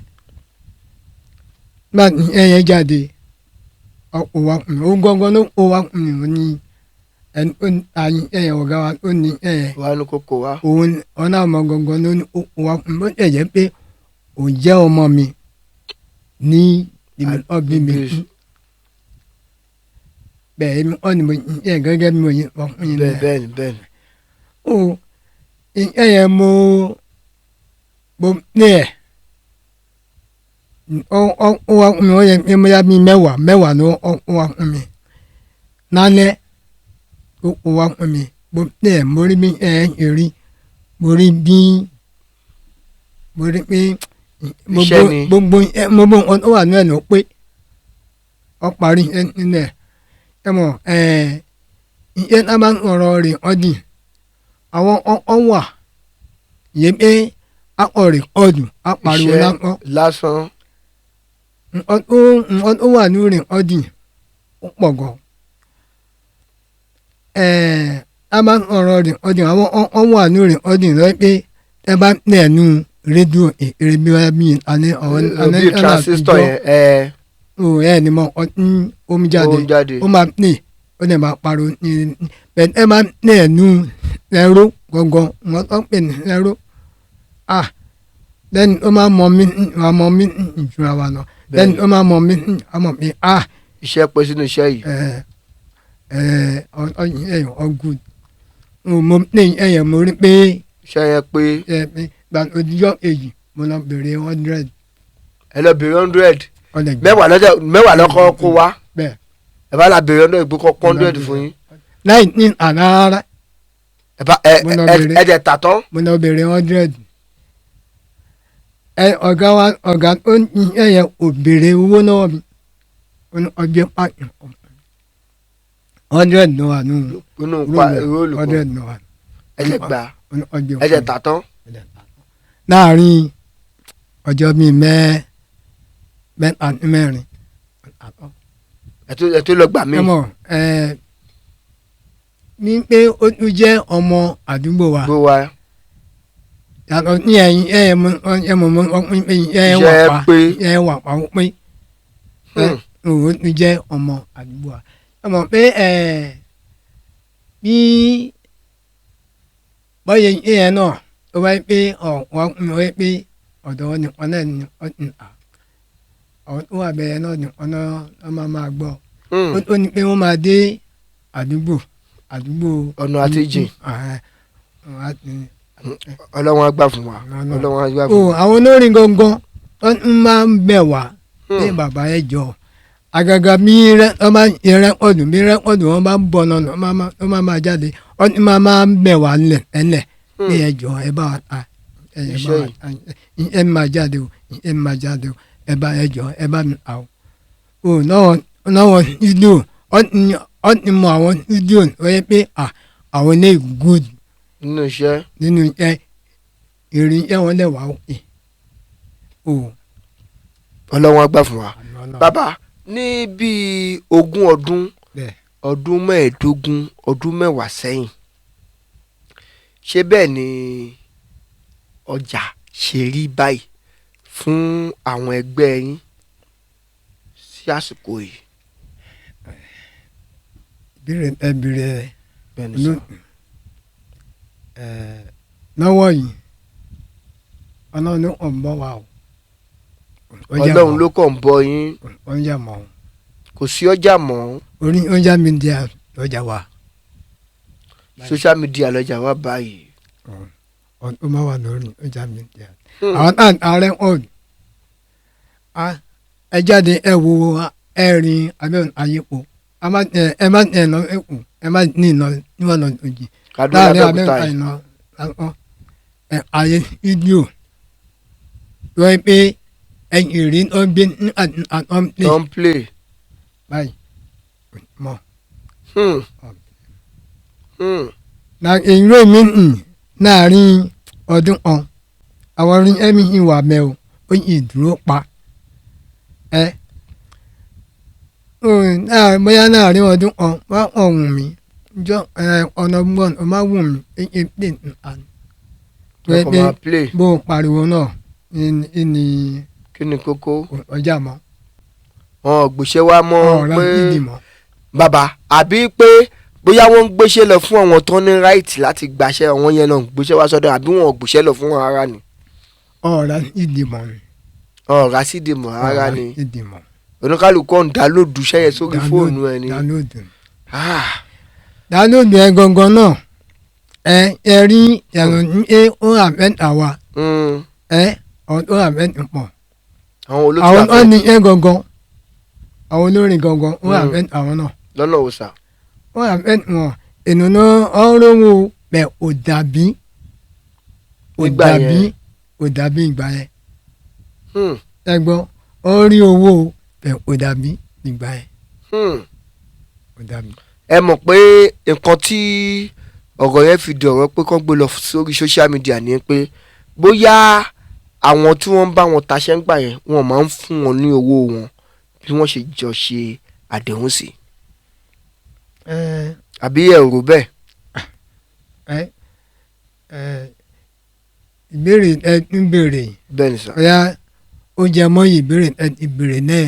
nígbà tí ẹyẹ jáde ọkọ̀ wa kùn ó gángan ló kó wa kùn ó ní ẹni ó ní àyìn ẹyẹ ọ̀gá wa ó ní ẹyẹ Wà ní kókó wa. Òun ọ̀nà ọmọ gangan ló ní ó kó wa kùn bó tẹ̀ jẹ́ pé òun jẹ́ ọmọ mi ní ìlú ọ̀gbìn mi bẹ́ẹ̀ ni ọ̀nì mo yẹ gẹ́gẹ́ bí mo yẹ wọ́n fún yín Bẹ́ẹ̀ náà bẹ́ẹ̀ ni bẹ́ẹ̀ ni. O ẹyẹ mo ní ẹ ọ ọ wa fún mi ó yẹ kí mo yá mi mẹ́wàá mẹ́wàá ló ọ wa fún mi nálẹ́ ó wa fún mi mo ní ẹ mo rí bí ẹ ẹ rí mo rí bí mo rí pé Iṣẹ́ ni. Gbogbo ẹ gbogbo nǹkan tó wà ní ẹ̀ ló pé ọ parí ẹ nínú ẹ ẹ mọ̀ ẹ ìyẹn tá a bá ń sọ̀rọ̀ rẹ̀ ọdún àwọn ọkọ wà yẹ pé akọ rìkọ́dù apariwo Iṣẹ́ lásán lásán. Nǹkan tó wà ní rìkọ́dù ó pọ̀ gan. A máa ń sọ̀rọ̀ rìkọ́dù, àwọn ọkọ wà ní rìkọ́dù lọ pé ẹ bá ń tẹ̀ nù rédíò èrè bí wọ́n bí alẹ́ ọ̀rọ̀ alẹ́ Bíi transistor yẹn ẹ o ẹ ní mọ ọtún omi jáde ó ń jáde. Ó máa ní ó lè máa pariwo ní bẹ́ẹ̀ ẹ máa ní ẹnu ẹrú gangan wọn tó ń pè ní ẹrú ah then ó máa mọ mí máa mọ mí ìjura wa lọ then Bẹ́ẹ̀ni. ó máa mọ mí ọmọ mi ah Iṣẹ́ pé sínú iṣẹ́ yìí. ẹ ẹ ẹ ọ good mo ní ẹyẹ mo rí pé Iṣẹ́ yẹn pé. Ẹ pé gba ojújọ́ kejì mo lọ bèrè 100. Ẹ lọ bèrè 100. Ọ̀lẹ̀ gbà. Mẹ́wàá lọ́jọ́ mẹ́wàá lọ́kọ́ kó wá. Bẹ́ẹ̀. Ẹ bá la bèrè 100 pé kọ́ 100 fún yín. Láì ní àná rárá. Ẹ bá ẹ Mo lọ ẹ bèrè. ẹ jẹ tà tán. Mo lọ bèrè 100. Ẹ ọ̀gá wa ọ̀gá tó ń ẹ̀yẹ ò béèrè owó náà mi, ó ní ọjọ́ pààyàn 100 ló wà nù Inú pa róòlù kan 100 ló wà. Ẹ jẹ gbà. Ó ní ọjọ́ Ẹ jẹ tà tán. Láàárín ọjọ́ bíi mẹ́ta sí mẹ́rin àtọ́. Ẹ tó lọ gbà mí. Ẹ mọ̀ ẹ ní pé ó tún jẹ́ ọmọ àdúgbò wa Gbó wa. Yàtọ̀ ní ẹ̀yìn ẹ̀ mọ ẹ mọ̀ mọ ọkùnrin pé ẹ wà Iṣẹ́ pa pé. ẹ wà pa ó pé òun tún jẹ́ ọmọ àdúgbò wa. Ẹ mọ̀ pé ẹ bí bọ́yẹ ìyẹn náà ó wáyé pé ọ̀wọ́ ọkùnrin wáyé pé ọ̀dọ̀ wọn nìkan náà ni ó ti à àwọn tó wà bẹ̀rẹ̀ náà nìkan náà wọ́n máa máa gbọ́. Ó ní pé wọ́n máa dé àdúgbò àdúgbò. Ọ̀nà àti jìn. Ọ̀nà àti Ọlọ́run á gbà fún wa. Ọlọ́run. Ọlọ́run á gbà O fún wa. àwọn olórin gangan wọ́n tún máa ń bẹ̀ wá pé bàbá ẹ jọ àgàgà bí rẹ wọ́n máa ń rẹ́kọ̀dù bí rẹ́kọ̀dù wọ́n bá ń bọ̀ náà wọ́n máa máa jáde wọ́n tún máa máa ń bẹ̀ wá lẹ̀ ẹlẹ̀ pé ẹ jọ ẹ bá wa ta ẹ bá Iṣẹ́ wa ta ẹ máa jáde o ẹ máa jáde o ẹ bá ẹ jọ ẹ bá mi ta o. O náà náà ìlú Ọ́ ti mọ àwọn fídíò ó yẹ pé àwọn ní good Nínú iṣẹ́. nínú iṣẹ́, irinṣẹ́ wọn lè wà òkè o. Ọlọ́run á gbà fún wa. Bàbá, ní bíi 20 ọdún, ọdún 15, ọdún 10 sẹ́yìn, ṣé bẹ́ẹ̀ ni ọjà ṣe rí báyìí fún àwọn ẹgbẹ́ yín sí àsìkò yìí? Ìbéèrè ẹ béèrè Bẹ́ẹ̀ni ló sà. Lọ́wọ́ yìí, Ọlọ́run ló kàn ń bọ̀ wá o. Ọlọ́run ló kàn ń bọ̀ yín. Ọjà mọ́. Kò sí ọjà mọ́. Orí ọjà media lọ́jà wa. Social media lọ́jà wa báyìí. Ó máa wà lórí ọjà media. Àwọn náà ààrẹ ọ̀d ẹ jáde, ẹ wo, ẹ rìn abẹ́ àyípo, ẹ má ẹ lọ ẹkùn, ẹ má ní ìlọ níwọ̀n lọ òjì Kaduna, láàrin Abẹ́òkúta Abẹ́òkúta yìí. ìlọ ẹ àyè fídíò wọ́n pé ẹ̀yìn rí ó ń gbé ní àtọ́n Tó ń play. báyìí mọ́. Na ìlú mi ń láàrin ọdún kan, àwọn orin ẹ̀mí ìwà mẹ́ o, ó yìí dúró pa ẹ bóyá láàrin ọdún kan wá ọ̀hún mi jọ ọ̀nà gbọ́n ọ má wù mí ẹ pè nǹkan Lọ́kọ̀ máa play. bó o pariwo náà ní Kí ni kókó? Ọjà mọ́. Wọn ò gbéṣẹ́ wá mọ́. Ọ̀rọ̀ Pé ìdì mọ́. Bàbá, àbí pé bóyá wọ́n ń gbéṣẹ́ lọ fún àwọn tó ní right láti gbàṣẹ́, àwọn yẹn náà ń gbéṣẹ́ wá sọ́dọ̀, àbí wọn ò gbéṣẹ́ lọ fún wọn rárá ni? Ọ̀rọ̀ ìdì mọ́ ni. Ọ̀rá sì dì mọ́ rárá ni. Ìdì mọ́. Oníkálukú ń download iṣẹ́ yẹn sórí fóònù ẹ ni. Download. Ah, Download ẹ gangan náà, ẹ rí ẹ̀rọ ní ẹ ó àfẹ́ àwa ẹ ó àfẹ́ pọ̀. Àwọn olóṣèlú Àwọn àfẹ́. ní ẹ gangan, àwọn olórin gangan ó àfẹ́ àwọn náà. Lọ́nà òòsà. Ó àfẹ́ wọn ènìyàn ọ̀rọ̀ bẹ̀ ò dàbí ò Nígbà yẹn. dàbí ò dàbí ìgbà yẹn. Ẹ gbọ́, ó rí owó bẹ̀ ò dàbí ìgbà yẹn, ò dàbí. Ẹ mọ̀ pé nǹkan tí ọ̀rọ̀ yẹn fi di ọ̀rọ̀ pé kán gbé lọ sórí social media ni pé bóyá àwọn tí wọ́n ń bá wọn taṣẹ́ ń gbà yẹn, wọ́n máa ń fún wọn ní owó wọn bí wọ́n ṣe jọ ṣe àdéhùn sí, àbí ẹ rò bẹ́ẹ̀? Ẹ ẹ ìbéèrè ẹ ń béèrè. Bẹ́ẹ̀ ni sà. Ọ̀yá, ó jẹ mọ́ ìbéèrè ẹ ìbéèrè náà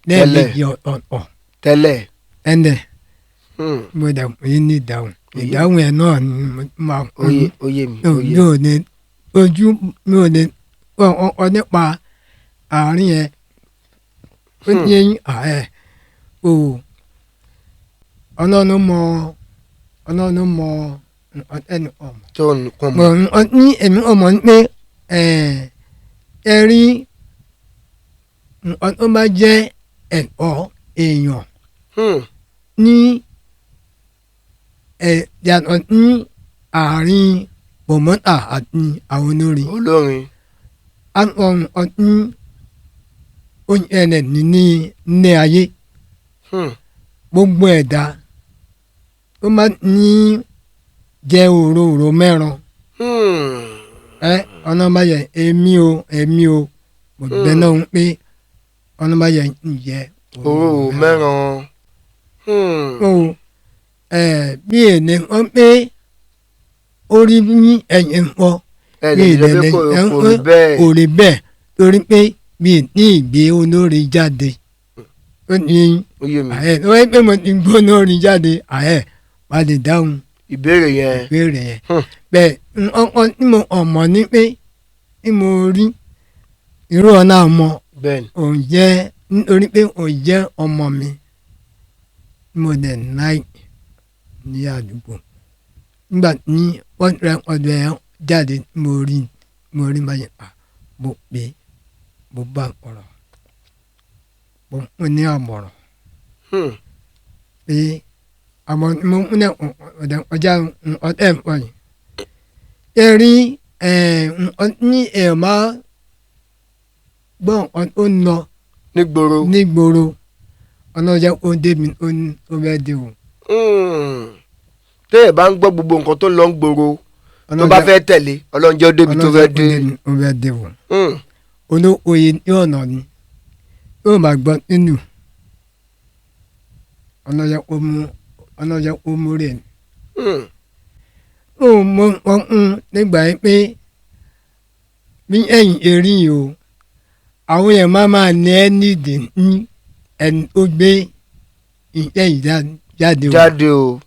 lẹ́ẹ̀mejì ọ̀tọ̀ọ̀tọ̀. Tẹ́lẹ̀. Ẹnẹ mo dẹ̀ yín ní ìdáhùn, ìdáhùn ẹ̀ náà ni mo máa Ó yé, ó yé mi, ó yé mi ò ní ojú, mi ò ní ọ nípa àárín yẹn ó ní ààrẹ o. Ọlọ́run mọ, Ọlọ́run mọ nǹkan tẹ́nu ọmọ. Tó nǹkan Mọ̀ mọ̀. ní èmi ọmọ ní pé ẹ rí nǹkan tó bá jẹ́ ẹ̀tọ́ èèyàn ní ẹ yàtọ̀ ní àárín pọ̀mọ́tà àti àwọn olórin. Olórin. Àwọn ọdún ó ṣẹlẹ̀ ní ní ayé. Gbogbo ẹ̀dá ó máa ní jẹ́ òróró mẹ́ran. Ẹ ọ̀nà bá yẹ èmi o, èmi o, mo bẹ̀ náà ń pé ọ̀nà bá yẹ ń jẹ Òróró mẹ́ran. O ẹ bí èlé wọn pé orí ní ẹ̀yìn pọ̀. Ẹ lè sọ pé kò rí bẹ́ẹ̀. Kò rí bẹ́ẹ̀ torí pé mi ní ìgbé olórin jáde, ó ní Ó yé mi. ààyè tó wáyé pé mo ti gbó olórin jáde, ààyè wà lè dáhùn ìbéèrè yẹn. Ìbéèrè yẹn bẹ́ẹ̀ ọkọ tí mo ọmọ ní pé tí mo rí irú ọ̀nà ọmọ Bẹ́ẹ̀ ni. òun jẹ́ nítorí pé òun jẹ́ ọmọ mi, mo dẹ̀ láì ní àdúgbò nígbà tí wọ́n rẹ ọdún ẹ̀ jáde, mo rí báyìí à mo pè é, mo bá ọ̀rọ̀, mo fún ní àmọ̀ràn pé àmọ́ mo ń ní ọ̀dẹ̀ ọjà ọ̀tẹ̀ wọ̀nyí. Ẹ rí ẹ̀ ní ẹ̀ máa gbọ́ nǹkan tó ń lọ nígboro. Nígboro. Ọlọ́jẹ́ ó débi ó ní ó bẹ́ẹ̀ dé o. Téèyàn bá ń gbọ́ gbogbo nǹkan tó ń lọ ń gbòòrò tó bá fẹ́ tẹ̀lé, Ọlọ́run jẹ́ ó débi tó fẹ́ dé. Ó bẹ́ẹ̀ dé o. Olóòye ní ọ̀nà ni yóò máa gbọ́ nínú ọlọ́jẹ́ ó mú, ọlọ́jẹ́ ó mú rẹ̀ ni. Ó mọ ọ̀hún nígbà yẹn pé bí ẹ̀yìn erí yìí o, àwọn yẹn máa máa ní ẹ́ nídìí ní ẹni tó gbé iṣẹ́ yìí jáde o. Jáde o.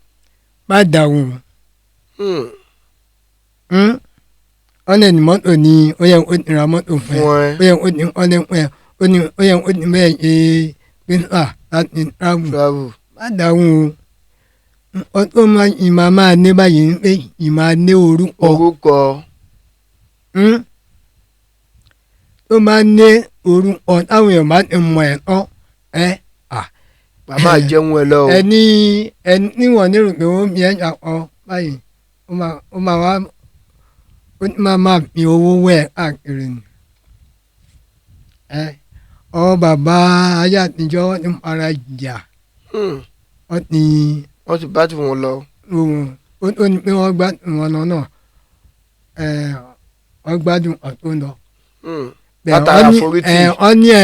Má dà wọ́n. Ọ̀nà ní mọ́tò ni ó yẹ kó ra mọ́tò fún ẹ. Fún ẹ. Ó yẹ kó ní ọ̀nà fún ẹ, ó ní ó yẹ kó ní bẹ́ẹ̀ ṣe pínpà láti travel. Travel. Má dà wọ́n o. Ọtún máa ìmọ̀ máa ní báyìí ń pé ìmọ̀ ní orúkọ. Orúkọ. Tó máa ní orúkọ táwọn èèyàn bá ti mọ̀ ẹ́ tán ẹ́ à. Màmá jẹun ẹ lọ o. Ẹni ẹni níwọ̀n nírò pé ó ń fi ẹ́ ṣàkọ báyìí, ó máa wá ó máa máa fi owó wẹ̀ káàkiri ni. Ẹ ọ bàbá ayé àtijọ́ wọ́n ti ń para jìyà. Wọ́n ti Wọ́n ti bá tiwọn lọ. Ó ní pé wọ́n gbádùn wọn lọ náà, wọ́n gbádùn ọ̀tún lọ. Látara àforítì. Wọ́n ní ẹ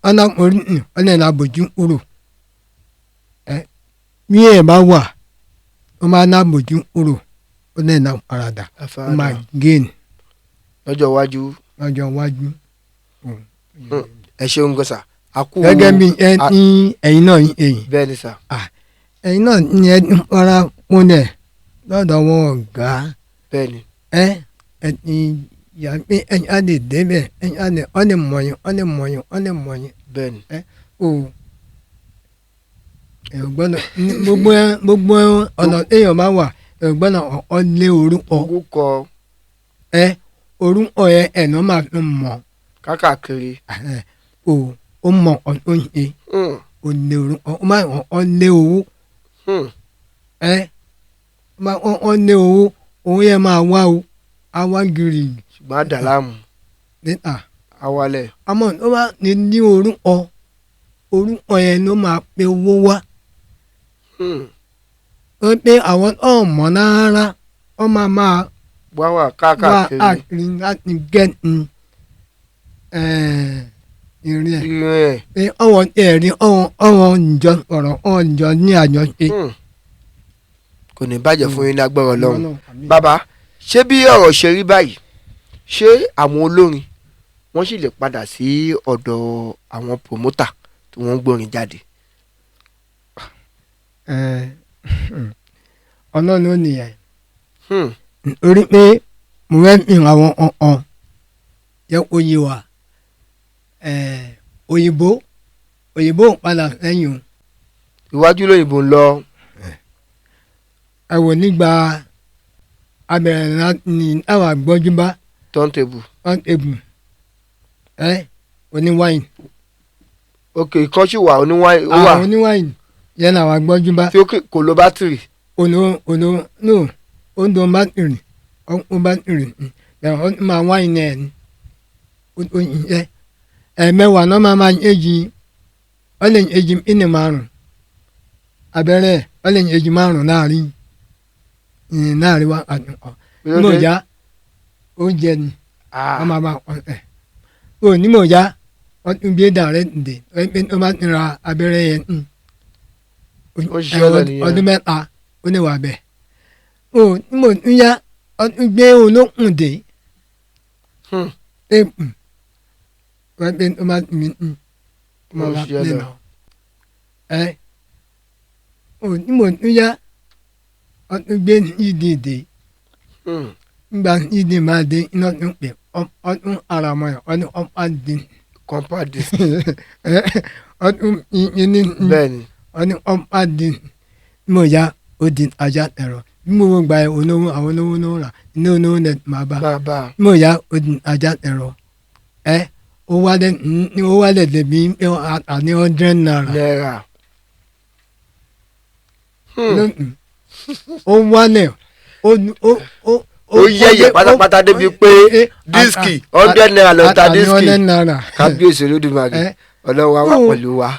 ọ̀nà àforítì ọ̀nà ìlàbòjú kúrò. Bí ẹ̀ bá wà, ó máa ná àbòjú kúrò, ó ní ìlà paradà, ó máa gain. Lọ́jọ́ iwájú. Lọ́jọ́ iwájú. Ẹ ṣeun gan sà. Gẹ́gẹ́ bí ẹ ní ẹ̀yin náà ní èyí. Bẹ́ẹ̀ ni sà. Ẹ̀yin náà ní ẹ ń fara kúnlẹ̀ lọ́dọ̀ wọn ọ̀gá. Bẹ́ẹ̀ ni. Ẹ ẹ ti yà pé ẹ̀yin á lè débẹ̀, ẹ̀yin á lè ọ́ lè mọ̀yìn, ọ́ lè mọ̀yìn, ọ́ lè mọ̀yìn. Bẹ́ẹ̀ ni. Ẹ o ẹ gbọ́dọ̀ gbogbo gbogbo ọ̀nà téèyàn bá wà, ẹ gbọ́dọ̀ ọ̀ lé orúkọ. Orúkọ. Ẹ orúkọ yẹn ẹ̀nà máa fi mọ̀. Kákàkiri. O ó mọ ọ̀n tó ń ṣe. O lé orúkọ, ó máa ọ̀ lé owó. Ẹ ó máa ọ̀ lé owó, owó yẹn máa wá o, á wá gírí. Ṣùgbọ́n á dà láàmú. Níta. Á wálẹ̀. Àmọ́ ó máa ní orúkọ, orúkọ yẹn ló máa pe owó wá. Ó pé àwọn ọmọ náírà wọ́n máa máa wá wà káàkiri. Wá káàkiri láti gẹ́ẹ̀tì ìrìn ẹ̀. Ìrìn ẹ̀. Pé ọwọ́ ẹ̀rí ọwọ́ ǹjọ́ ọ̀rọ̀ ọwọ́ ǹjọ́ ní àjọṣe. Kò ní bàjẹ́ fún yín lágbára Ọlọ́run. Bàbá, ṣé bí ọ̀rọ̀ ṣe rí báyìí, ṣé àwọn olórin wọ́n sì lè padà sí ọ̀dọ̀ àwọn pòmótà tí wọ́n ń gbórin jáde? Ọlọ́run ló nìyẹn. Torí pé mo fẹ́ fi àwọn ọ̀hún yẹ kó yé wa. Òyìnbó òyìnbó ń padà sẹ́yìn o. Iwájú lóyìnbó ń lọ. Ẹ wò nígbà abẹ̀rẹ̀ ní àwọn àgbọ́júbá. Turntable. Turntable. Ẹ oníwáìnì. Ok, ìkan sì wà oníwáìnì. Ó wà. Àwọn oníwáìnì yẹn làwọn àgbọ́júbá. Tí ó kò lo bátìrì. Ono ono no ó ń lo bátìrì, ó ń bátìrì bẹ̀rẹ̀ ó máa wáìnì ẹ̀ ní ó yẹ ẹ̀ẹ̀mẹwàá náà máa máa éjì, ó lè éjì ìní márùn abẹ́rẹ́, ó lè éjì márùn láàrin láàrin wa àtúnkọ́ nímọ̀já oúnjẹ ni wọ́n máa bá ọ̀ ẹ̀ o nímọ̀já wọ́n tún bí dàrẹ́ ǹdè ó máa ń ra abẹ́rẹ́ yẹn ọdún mẹ́ta ó ní wà bẹ́ẹ̀ o nímọ̀já wọ́n tún gbé olókùn dé téèpù wọ́n gbé ó máa mi ó máa bá mi nà ẹ o nímọ̀já wọ́n tún gbé ìdí dé ngba ìdí máa dé iná tún pè ọdún ara mọ́ ẹ̀ ọdún ọ̀pá dín. Compact disc. Ọdún ìní. Bẹ́ẹ̀ni. Ọdún ọ̀pá dín mo ya ó di ajá ẹ̀rọ bí mo gba olówó àwọn olówó ló rà ní olówó lẹ máa bá mo ya ó di ajá ẹ̀rọ ẹ ó wálẹ̀ ó wálẹ̀ débi àní ₦100. Náírà. Ó wálẹ̀ ó ó yẹ̀yẹ̀ pátápátá débi pé dísìkì ₦100 ló ń ta dísìkì. Kábíyèsí Olódùmarè, Ọlọ́run wa wà pẹ̀lú wa.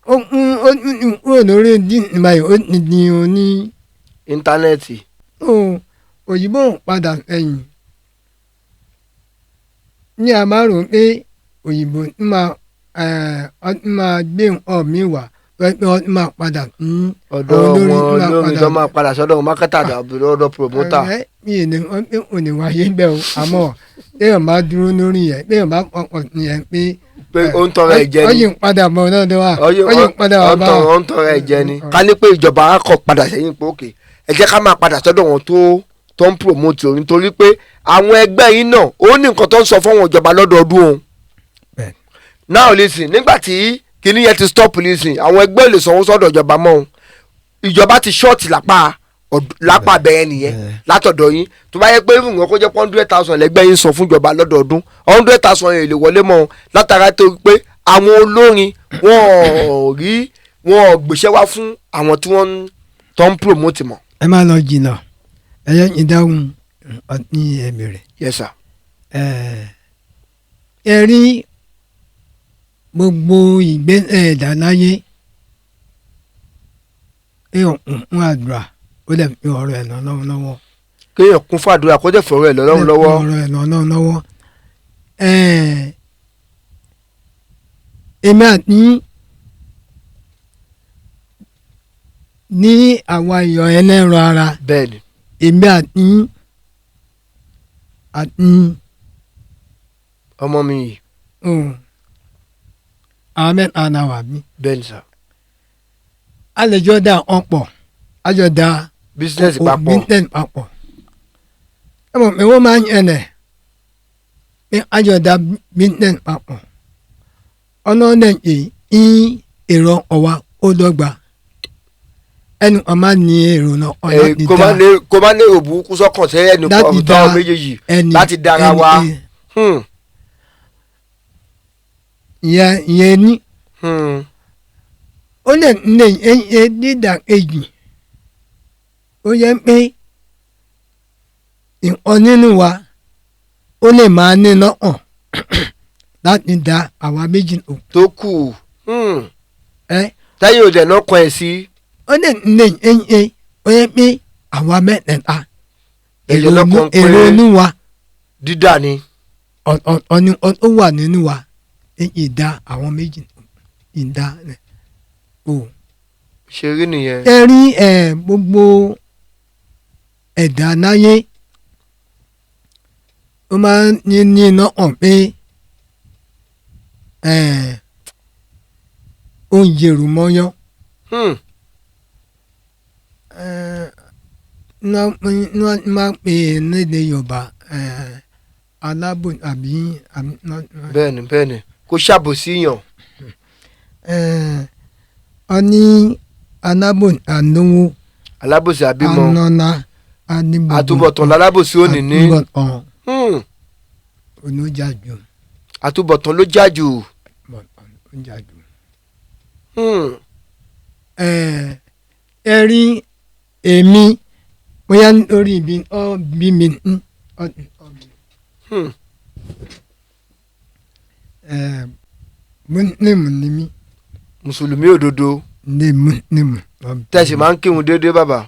Ó ń ó ń kúrò lórí díìnì báyìí, ó ti di oní. Íńtánẹ́ẹ̀tì. Ó òyìnbó ń padà sẹ́yìn ní a máa rò pé òyìnbó ń máa ẹ̀ ọ́ máa gbé nǹkan mi wá pé ọ́ máa padà sí ọ̀dọ̀ àwọn olórin wọn máa lórí padà tó máa padà sọ́dọ̀ wọn mákàtà ọ̀dọ̀ promoter. Ẹ mi ì ní wọ́n pé kò ní wáyé bẹ́ẹ̀ o, àmọ́ téèyàn bá dúró lórí yẹn, téèyàn bá pọkàn sí yẹn pé Pé ó ń tọrọ ẹ̀ jẹ ni. ọyìn padà bọ̀ lọ́dọ̀ wa, ọyìn padà wà bá ó ń tọrọ ẹ̀ jẹ ni. Ká ní pé ìjọba á kọ̀ padà sẹ́yìn pé òkè ẹ jẹ́ ká máa padà sọ́dọ̀ wọn tó ń promote orin, torí pé àwọn ẹgbẹ́ yín náà ó ní nǹkan tó ń sọ fáwọn ìjọba lọ́dọọdún o. Bẹ́ẹ̀. Now listen, nígbà tí kinní yẹn ti stop, listen, àwọn ẹgbẹ́ ò lè sanwó sọ́dọ̀ ìjọba mọ́ o. Ìjọba ti short lápá lápá bẹ́ẹ̀ nìyẹn látọ̀dọ̀ yín. Tó bá yẹ pé nǹkan kó jẹ́ pé 100,000 lẹ́gbẹ́ yín sọ fún ìjọba lọ́dọọdún, 100,000 yẹn lè wọlé mọ́ o, látara tó pé àwọn olórin wọn ò rí wọn ò gbéṣẹ́ wá fún àwọn tí wọ́n tó ń promote mọ́. Ẹ má lọ jìnnà, ẹ yẹ ìdáhùn ní ẹ̀mí rẹ̀. Yes sir. Ẹ rí gbogbo ìgbésẹ̀ ẹ̀dá láyé, ẹ ọ̀hún fún àdúrà, ó lè fi ọ̀rọ̀ ẹ̀ lọ lọ́wọ́. Kéèyàn kún fún àdúrà kó dẹ̀ fọ̀rọ̀ ẹ̀ lọ́lọ́run lọ́wọ́. Ọ̀rọ̀ ẹ̀ lọ lọ́wọ́. Èmi àti ní àwa èèyàn ẹlẹ́ran ara, Bẹ́ẹ̀ni. èmi àti Ọmọ mi yìí. Àwọn mẹ́ta náà wà mí. Bẹ́ẹ̀ni sir. A lè jọ da ọ̀pọ̀, a jọ da business papọ̀. Business papọ̀. Ẹ mọ̀ pé wọ́n máa ń yẹlẹ̀ pé a jọ da business papọ̀, ọ̀nà lè ṣe ń èrò ọ̀wá ó dọ́gba, ẹnu kan máa ní èrò náà ọ̀nà Ẹ, ti kó má da kó má ní èrò burúkú sọ́kàn sẹ́yìn ẹnì láti kan dá táwọn méjèèjì ẹni láti dára ẹni wa. Ìyẹn ní ó lè lè ṣe dídà kejì, ó yẹ pé nǹkan nínú wa ó lè máa ní lọ́kàn láti da àwa méjì lò. Tó kù. Ẹ Táyé ò dẹ̀ náà kan ẹ̀ sí. Ó lè lè ṣe, ó yẹ pé àwa mẹ́tẹ̀ẹ̀ta Ẹ̀yẹ lọ́kàn pé èrò inú wa dídà ni. Ọ̀tọ̀ọ̀tọ̀ ni ó wà nínú wa ìdá àwọn méjì ìdá rẹ̀ o. Ṣe rí nìyẹn. Ẹ rí ẹ gbogbo ẹ̀dá láyé, ó máa ń ní iná hàn pé ó ń jèrò mọ́yán. Wọ́n máa ń pè é lédè Yorùbá alábò àbí. Bẹ́ẹ̀ni bẹ́ẹ̀ni, kó ṣàbòsí yàn. Ọ ní alábò àlówó. Alábòsí àbímọ. Anọ́lá anígbogbo. Àtúbọ̀tán lálábòsí ò ní ní. Àtúbọ̀tán olójàjù. Àtúbọ̀tán ló já jù. Àtúbọ̀tán ló já jù. Ẹ rí èmi bóyá lórí ibi ọ bí mi ń ọ bí. Mùsùlùmí ni mí. Mùsùlùmí òdodo. Ní mùsùlùmí. Tẹ̀sí máa ń kírun déédéé, bàbá?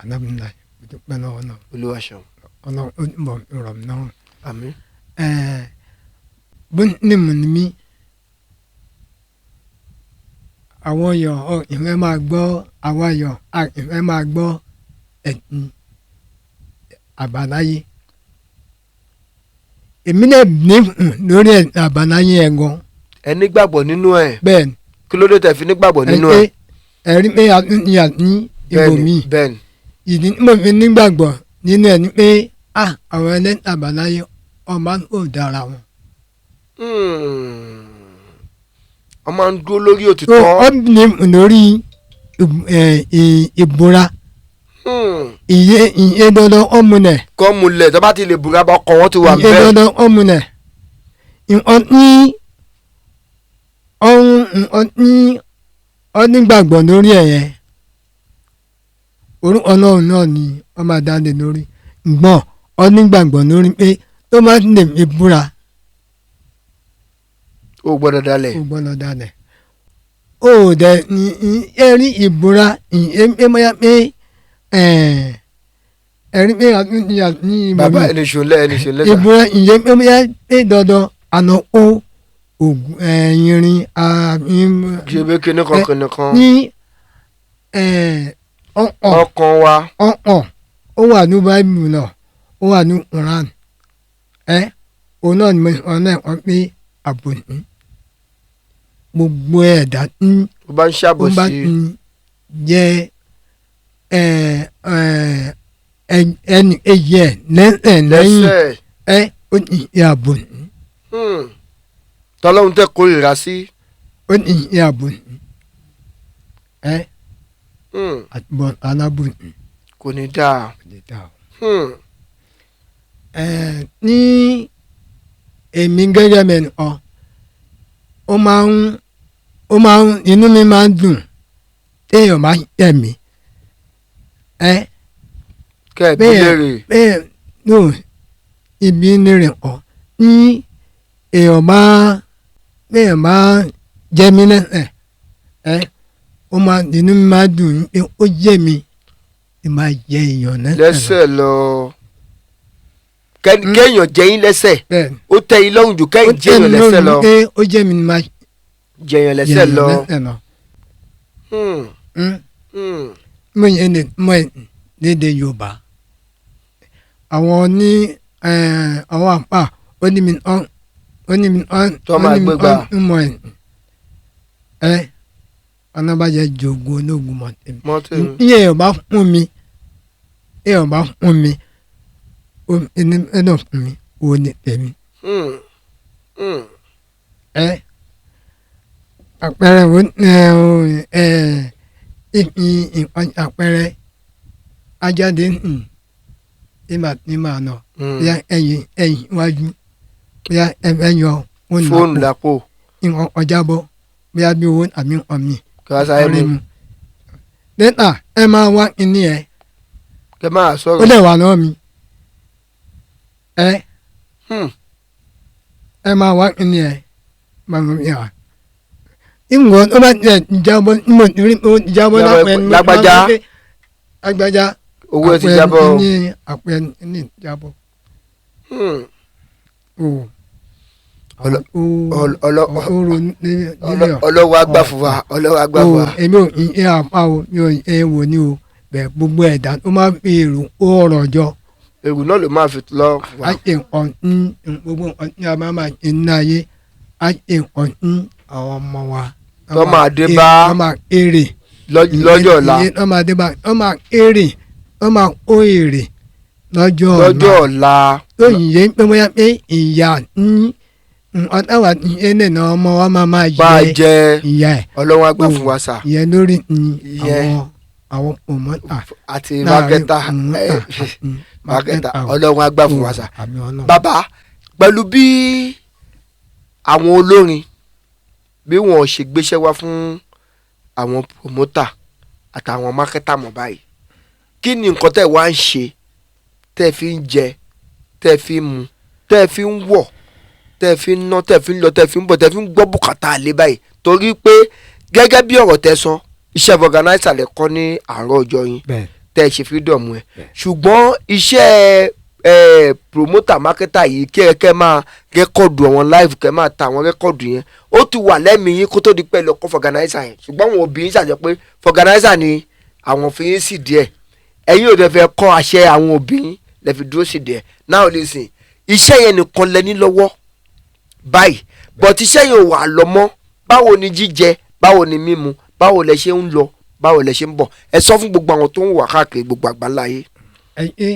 Alhamdulillahi, mo dúpẹ́ lọ́wọ́ náà. Olúwa ṣeun. Ọlọ́run ó bọ̀ rọ̀ mí lọ́rùn. Àmín. Mùsùlùmí ni mí. Àwọn èèyàn ọ̀ ìfẹ́ máa gbọ́, àwọn èèyàn à ìfẹ́ máa gbọ́ ẹ̀sìn àbáláyé. Èmi náà ní lórí ẹ̀sìn àbáláyé ẹ̀ gan. Ẹ nígbàgbọ́ nínú ẹ̀? Bẹ́ẹ̀ ni. Kí ló dé tẹ̀ fi nígbàgbọ́ nínú ẹ̀? Ẹ̀rí pé a tún ní àní ibòmíì. Bẹ́ẹ̀ni. Ìdí tí mo fi nígbàgbọ́ nínú ẹ̀ ni pé àwọn ẹlẹ́sìn àbáláyé ọmọ kò dára wọn. Wọ́n máa ń dúró lórí òtítọ́. Ó ní lórí ìbúra. Ìyé dandan ọmúnẹ̀. Kọ́ mulẹ̀, tó bá ti lè búra bá ọkọ̀ wọn ti wà ìyé bẹ́ẹ̀. Dandan ọmúnẹ̀. Nǹkan tí ọ̀hún, nǹkan tí ọ nígbàgbọ́ lórí ẹ̀ yẹn, orúkọ Ọlọ́run náà ni wọ́n máa dá lé lórí ǹgbọ́n ọ nígbàgbọ́ lórí pé tó bá lè fi búra, ó gbọ́dọ̀ dalẹ̀. Ó gbọ́dọ̀ dalẹ̀. Ó dẹ̀ ẹ̀rí ìbúra ìyẹn pé ẹ̀rí pé ní Bàbá, ẹni ṣòlẹ, ẹni ṣòlẹ sà. Ìbúra ìyẹn pé dandan àná ó ògùn ẹ̀yìnrín Ṣe bí kinní kan kinní kan. Ní ọ̀pọ̀ Ọkàn wa. Ọ̀pọ̀ ó wà ní Báíbù náà, ó wà ní Quran ẹ, òun náà ni mo sọ náà wọ́n pé àbòsí gbogbo ẹ̀dá ń Ó bá ń ó bá ṣàbòsí. ń jẹ́ ẹni èyí ẹ̀ lẹ́sẹ̀ lẹ́yìn Lẹ́sẹ̀. ẹ ó ní ìyá àbòsí. Tọ́lọ́hún tẹ́ kórìíra sí. Ó ní ìyá àbòsí ẹ àtúbọ̀ alábòsí Kò ní dáa. Kò lè dá o. Ní èmi gẹ́gẹ́ bẹ́ẹ̀ ni ọ ó máa ń inú mi máa ń dùn téèyàn bá tẹ̀ mí ẹ. Kẹ́ ẹ̀ bí Bẹ́ẹ̀. léèrè. Bẹ́ẹ̀ no ibi nírìn ọ ní èèyàn bá béèyàn bá jẹ mí lẹ́sẹ̀ ẹ, ó máa inú mi máa dùn pé ó jẹ́ mi ì máa jẹ èèyàn lẹ́sẹ̀ lọ. Lẹ́sẹ̀ lọ. Kéèyàn jẹ yín lẹ́sẹ̀. Bẹ́ẹ̀. Ó tẹ́ yín lọ́rùn jù Ó kẹ́yìn jẹ́ jẹ́yàn mi lẹ́sẹ̀ lọ. lọ́rùn pé ó jẹ́ mi ni máa Jẹyàn jẹ lẹ́sẹ̀ èèyàn lọ. lẹ́sẹ̀ lọ. Mo yẹn lè mọ lédè Yorùbá àwọn ní àwọn àpá ó ní mi ọ́n ó ní mi ọ́n Tó máa ó ní mi gbégbá. ọ́n mọ ẹ̀ ẹ ọ̀nàbàjẹ́ jogun ológun mọ̀ tèmi. Mọ́tò. Ní èèyàn bá fún mi, èèyàn bá fún mi, ó ẹni ẹni fún mi ó ní tèmi. Ẹ àpẹẹrẹ wo ẹ ẹ ìpín àpẹẹrẹ ajáde ìmà ìmà nà bóyá ẹ̀yìn ẹ̀yìn iwájú bóyá ẹ yọ Fóònù fóònù lápò. Nǹkan ọjà bọ bóyá bí owó àmì nǹkan mi. Kí wọ́n sáré Ọ̀rẹ́ mu. mu lẹ́tà ẹ máa wá kíní ẹ. Kẹ́ máa Ó sọ̀rọ̀. dẹ̀ wà lọ́wọ́ mi ẹ. Ẹ máa wá kíní ẹ máa mú mi wá ìwọ tó bá tiẹ̀ jábọ́ mo rí mo jábọ́ Jábọ́. lápẹ́ ní Lágbájá. Lágbájá. Owó ẹ ti jábọ́ o. Ní àpẹ ní jábọ́. O o o ronú nílé ọ̀. Ọlọ́wọ́ àgbà fún wa, ọlọ́wọ́ àgbà fún O wa. Èmi ò ń ẹ àpá o, mi ò ẹ wò ní o bẹ́ẹ̀ gbogbo ẹ̀dá tó máa fi èrò ó ọ̀rọ̀ jọ. Èrò náà ló máa fi lọ wá. Á ṣe nǹkan ń gbogbo nǹkan tí a máa máa ṣe ní ayé, á ṣe nǹkan ń àwọn ọmọ wa. Tó máa dé bá. Tó máa èrè. Lọ́jọ́ ọ̀la. Ìyẹn tó máa dé bá, tó máa èrè, tó máa kó èrè lọ́jọ́ ọ̀la. Lọ́jọ́ ọ̀la. Tó yẹ pé bóyá pé ìyá ń nǹkan táwa ní ẹlẹ́ náà ọmọ wa máa máa Bá a jẹ jẹ. Ìyá ẹ̀. Ọlọ́wọ́ àgbà fún wa sà. Ìyẹn lórí Ìyẹn. àwọn promoter Àti marketer. Marketer, ọlọ́wọ́ àgbà fún wa sà. Àmì Ọlọ́run. Bàbá, pẹ̀lú bí àwọn olórin bí wọn ṣe gbéṣẹ́ wá fún àwọn promoter àtàwọn marketer mọ̀ báyìí, kí ni nǹkan tẹ́ wá ń ṣe tẹ́ fi ń jẹ, tẹ́ fi ń mu, tẹ́ fi ń wọ̀, tẹ́ fi ń ná, tẹ́ fi ń lọ, tẹ́ fi ń bọ̀, tẹ́ fi ń gbọ́ bùkátà àlè báyìí? Torí pé gẹ́gẹ́ bí ọ̀rọ̀ tẹ́ sọ, iṣẹ́ organizer lẹ kọ́ ní àárọ̀ ọjọ́ yín Bẹ́ẹ̀. tẹ́ ẹ ṣe freedom ẹ, ṣùgbọ́n iṣẹ́ ẹ promoter, marketer yìí, kí ẹ kẹ́ máa record àwọn live, kẹ́ máa ta àwọn record yẹn, ó ti wà lẹ́mìí yín kó tó di pẹ́ lọ kọ́ organizer yẹn. Ṣùgbọ́n àwọn òbí yín ṣàjọ pé organizer ni àwọn fi yín sì díẹ̀, ẹ̀yin ò dẹ̀ fẹ́ kọ́ àṣẹ àwọn òbí yín lẹ fi dúró sí díẹ̀. Now listen, iṣẹ́ yẹn nìkan lẹ ní lọ́wọ́ báyìí, but iṣẹ́ yẹn ò wà lọ mọ́. Báwo ni jíjẹ, báwo ni mímu, báwo lẹ ṣe ń lọ, báwo lẹ ṣe ń bọ̀? Ẹ sọ fún gbogbo àwọn tó ń wà káàkiri gbogbo àgbáńlá ayé. Ẹ ṣe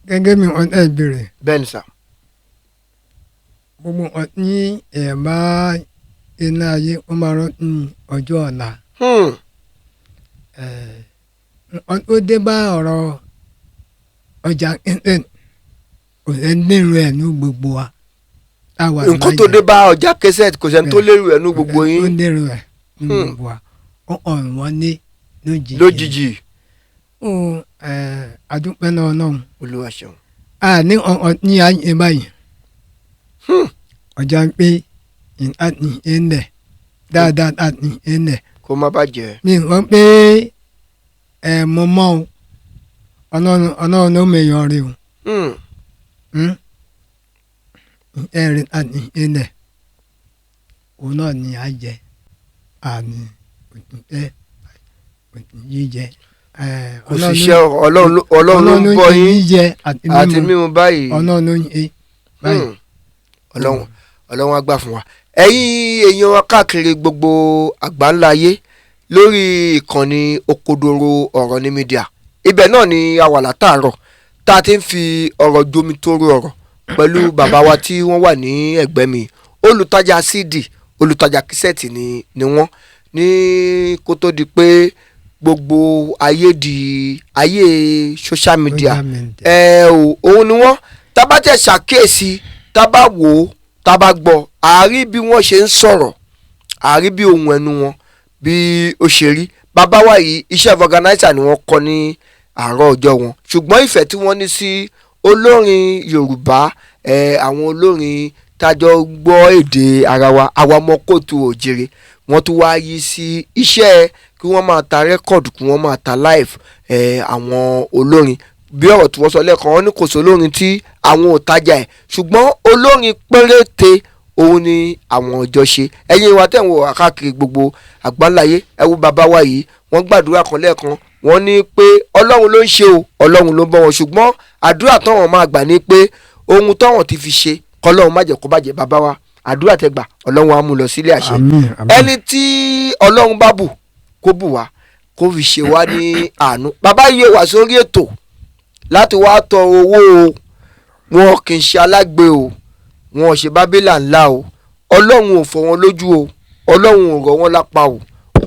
gẹ́gẹ́ bí wọ́n ẹ béèrè. Bẹ́ẹ̀ ni sà. Gbogbo nǹkan tí ẹ̀ bá iná ayé ó máa rántí ọjọ́ ọ̀la. Nǹkan tó dé bá ọ̀rọ̀ ọjà internet kò sẹ́ni lérò ẹ̀ ní gbogbo wa táwa Nǹkan tó dé bá ọjà cassette, kò sẹ́ni tó lérò ẹ̀ ní gbogbo tó yín. lérò ẹ̀ ní gbogbo wa, ó kàn wọ́n ní lójijì. Lójijì. Ó àdúpẹ́ náà náà. Olúwa ṣeun. A ní ọ̀hún ní ayé báyìí. Ọjà ń pé àti ilẹ̀ dáadáa àti ilẹ̀ Kó má bàjẹ́. Mi wọ́n pé ẹ mo mọ́ o, ọlọ́run ọlọ́run ló mèèyàn rè o. Ẹ̀rìn àti ilẹ̀ òun náà ni a jẹ àmì òtítẹ́ jíjẹ. Kò sì ṣe ọlọ́run ọlọ́run ló ń bọ́ yín jíjẹ àti àti mímu mímu báyìí. Ọlọ́run ló ń ṣe báyìí. Ọlọ́run ọlọ́run á gbà fún wa. Ẹ̀yin èèyàn wa káàkiri gbogbo àgbáńlá ayé lórí ìkànnì Òkodoro Ọ̀rọ̀ ní mídíà, ibẹ̀ náà ni a wà látàárọ̀ tá a ti ń fi ọ̀rọ̀ jomi toro ọ̀rọ̀ pẹ̀lú bàbá wa tí wọ́n wà ní ẹ̀gbẹ́ mi. Olùtajà CD, olùtajà kísẹ́ẹ̀tì ni wọ́n ní kó tó di pé gbogbo ayé di ayé social media. Social media. Ẹ ò òun ni wọ́n. Tá bá tẹ̀ ṣàkíyèsí, tá bá wò ó, tá bá gbọ́, àárí bí wọ́n ṣe ń sọ̀rọ̀, àárí bí ohun ẹnu wọn bí ó ṣe rí. Bàbá wa yìí, iṣẹ́ vulcanizer ni wọ́n kọ́ ní àárọ̀ ọjọ́ wọn, ṣùgbọ́n ìfẹ́ tí wọ́n ní sí olórin Yorùbá, àwọn olórin tájọ gbọ́ èdè ara wa, àwa ọmọ kóòtù òjèrè, wọ́n tún wá yí sí iṣẹ́ kí wọ́n máa ta rẹ́kọ̀dù, kí wọ́n máa ta live àwọn olórin. Bí ọ̀rọ̀ tí wọ́n sọ lẹ́ẹ̀kan, wọ́n ní kò sí olórin tí àwọn ò tajà ẹ̀, ṣùgbọ́n olórin péréte òun ni àwọn ọjọ́ ṣe. Ẹ̀yin wa tẹ̀ ń wò wá káàkiri gbogbo àgbáláyé, ẹ wo bàbá wa yìí, wọ́n gbàdúrà kan lẹ́ẹ̀kan, wọ́n ní pé ọlọ́run ló ń ṣe o, ọlọ́run ló ń bọ́ wọn, ṣùgbọ́n àdúrà táwọn máa gbà ní pé ohun táwọn ti fi ṣe kọlọ́run má jẹ́ kó bàjẹ́. Bàbá wa, àdúrà tẹ́ gbà, ọlọ́run á mú lọ sílé àṣẹ. Àmín, àmín. Ẹni tí ọlọ́run bá bù kó bù wá, kó fi ṣe wá ní àánú. Bàbá yìí wà sórí ètò láti wá tọ owó o, wọn kì í ṣe alágbe o, wọn ò ṣe bábélà ńlá o. Ọlọ́run ò fọ́ wọn lójú o, ọlọ́run ò rọ̀ wọ́n lápá o,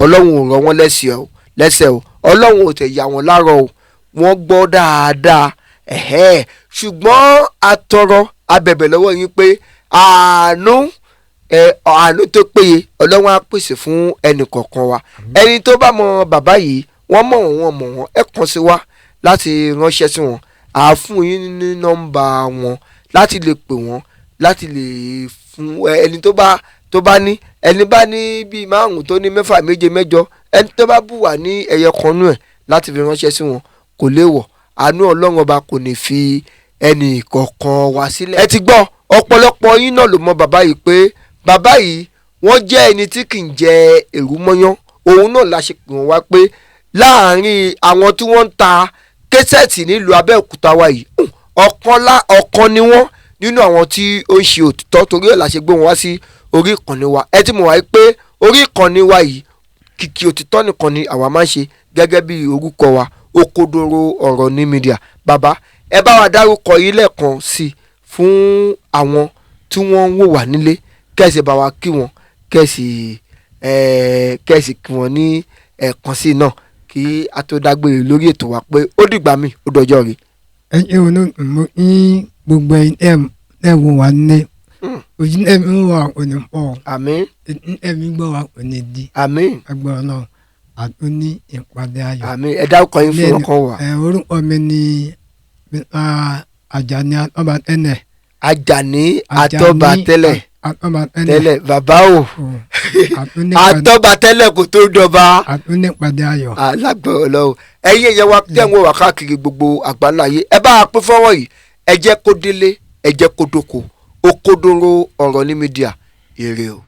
ọlọ́run ò rọ̀ wọ́n lẹ́sẹ̀ o lẹ́sẹ̀ o, ọlọ́run ò tẹ̀ yà wọ́n lárọ̀ o. Wọ́n gbọ́ dáadáa ẹ̀hẹ́, ṣùgbọ́n atọrọ abẹ̀bẹ̀ lọ́wọ́ yín pé àánú ẹ àánú tó péye ọlọ́run á pèsè fún ẹnì kọ̀ọ̀kan wa. Ẹni tó bá mọ bàbá yìí, wọ́n mọ̀ wọ́n, wọ́n mọ̀ wọ́n, ẹ kàn sí wa láti ránṣẹ́ sí wọn. À á fún yín ní nọ́mbà wọn láti lè pè wọ́n, láti lè fún ẹni tó bá ní, ẹni bá ní bíi márùn tó ní mẹ́fà, méje, mẹ́jọ, ẹni tó bá bù wá ní ẹyẹ kan nú ẹ̀ láti fi ránṣẹ́ sí wọn, kò léèwọ̀. Àánú ọlọ́run ọba kò ní fi ẹnì kọ̀ọ̀kan wá sílẹ̀. Ẹ ti gbọ́, ọ̀pọ̀lọpọ̀ yín náà ló mọ bàbá yìí pé bàbá yìí wọ́n jẹ́ ẹni tí kì í jẹ èrú mọ́yán. Òun náà la ṣe pè wọ́n wá pé láàárín àwọn tí wọ́n ń ta késẹ̀tì nílùú Abẹ́òkúta wa yìí, ọ̀kan ni wọ́n nínú àwọn tí ó ń ṣe òtítọ́. Torí ẹ̀ la ṣe gbé wọn wá sí orí ìkànnì wa. Ẹ ti mọ̀ wáyé pé orí ìkànnì wa yìí, kìkì òtítọ́ nìkan ni àwa máa ń ṣe gẹ́gẹ́ bí orúkọ wa, Òkodoro Ọ̀rọ̀ ní mídíà. Bàbá, ẹ bá wa dárúkọ yìí lẹ́ẹ̀kan sí i fún àwọn tí wọ́n ń wò wá nílé, kẹ́sì bá wa kí wọn, kẹ́sì kí wọn ní ẹ̀ẹ̀kan sí i náà kí a tó dágbére lórí ètò wa pé ó dìgbà míì, ó dọjọ́ rí. Ẹ ṣe olóòtú, mo ní gbogbo ẹ̀yin tẹ́ wò wá nílé, ojú tẹ́ fi ń wò wá kò ní pọ̀, Àmín. etí tẹ́ fi ń gbọ́ wá kò ní di. Àmín. Agbára náà àtún ní ìpàdé ayọ̀. Àmín. Ẹ dárúkọ yín fún ọkàn wa. Ẹ orúkọ mi ni Mr. Àjàní Atọ́ba Tẹ́lẹ̀. Àjàní Atọ́ba Tẹ́lẹ̀. Atọ́ba Tẹ́lẹ̀. Tẹ́lẹ̀ bàbá o, Atọ́ba Tẹ́lẹ̀ kò tó dọba. Àtún ní ìpàdé ayọ̀. Alágbọ̀n Ọlọ́run. Ẹ̀yin ẹ̀yẹ wa tẹ̀ ń wò wá káàkiri gbogbo àgbáńláyé, ẹ bá a pín fọ́wọ́ yìí, ẹ jẹ́ kó délé, ẹ jẹ́ kó dóko. Òkodoro Ọ̀rọ̀ ní mídíà, ire o.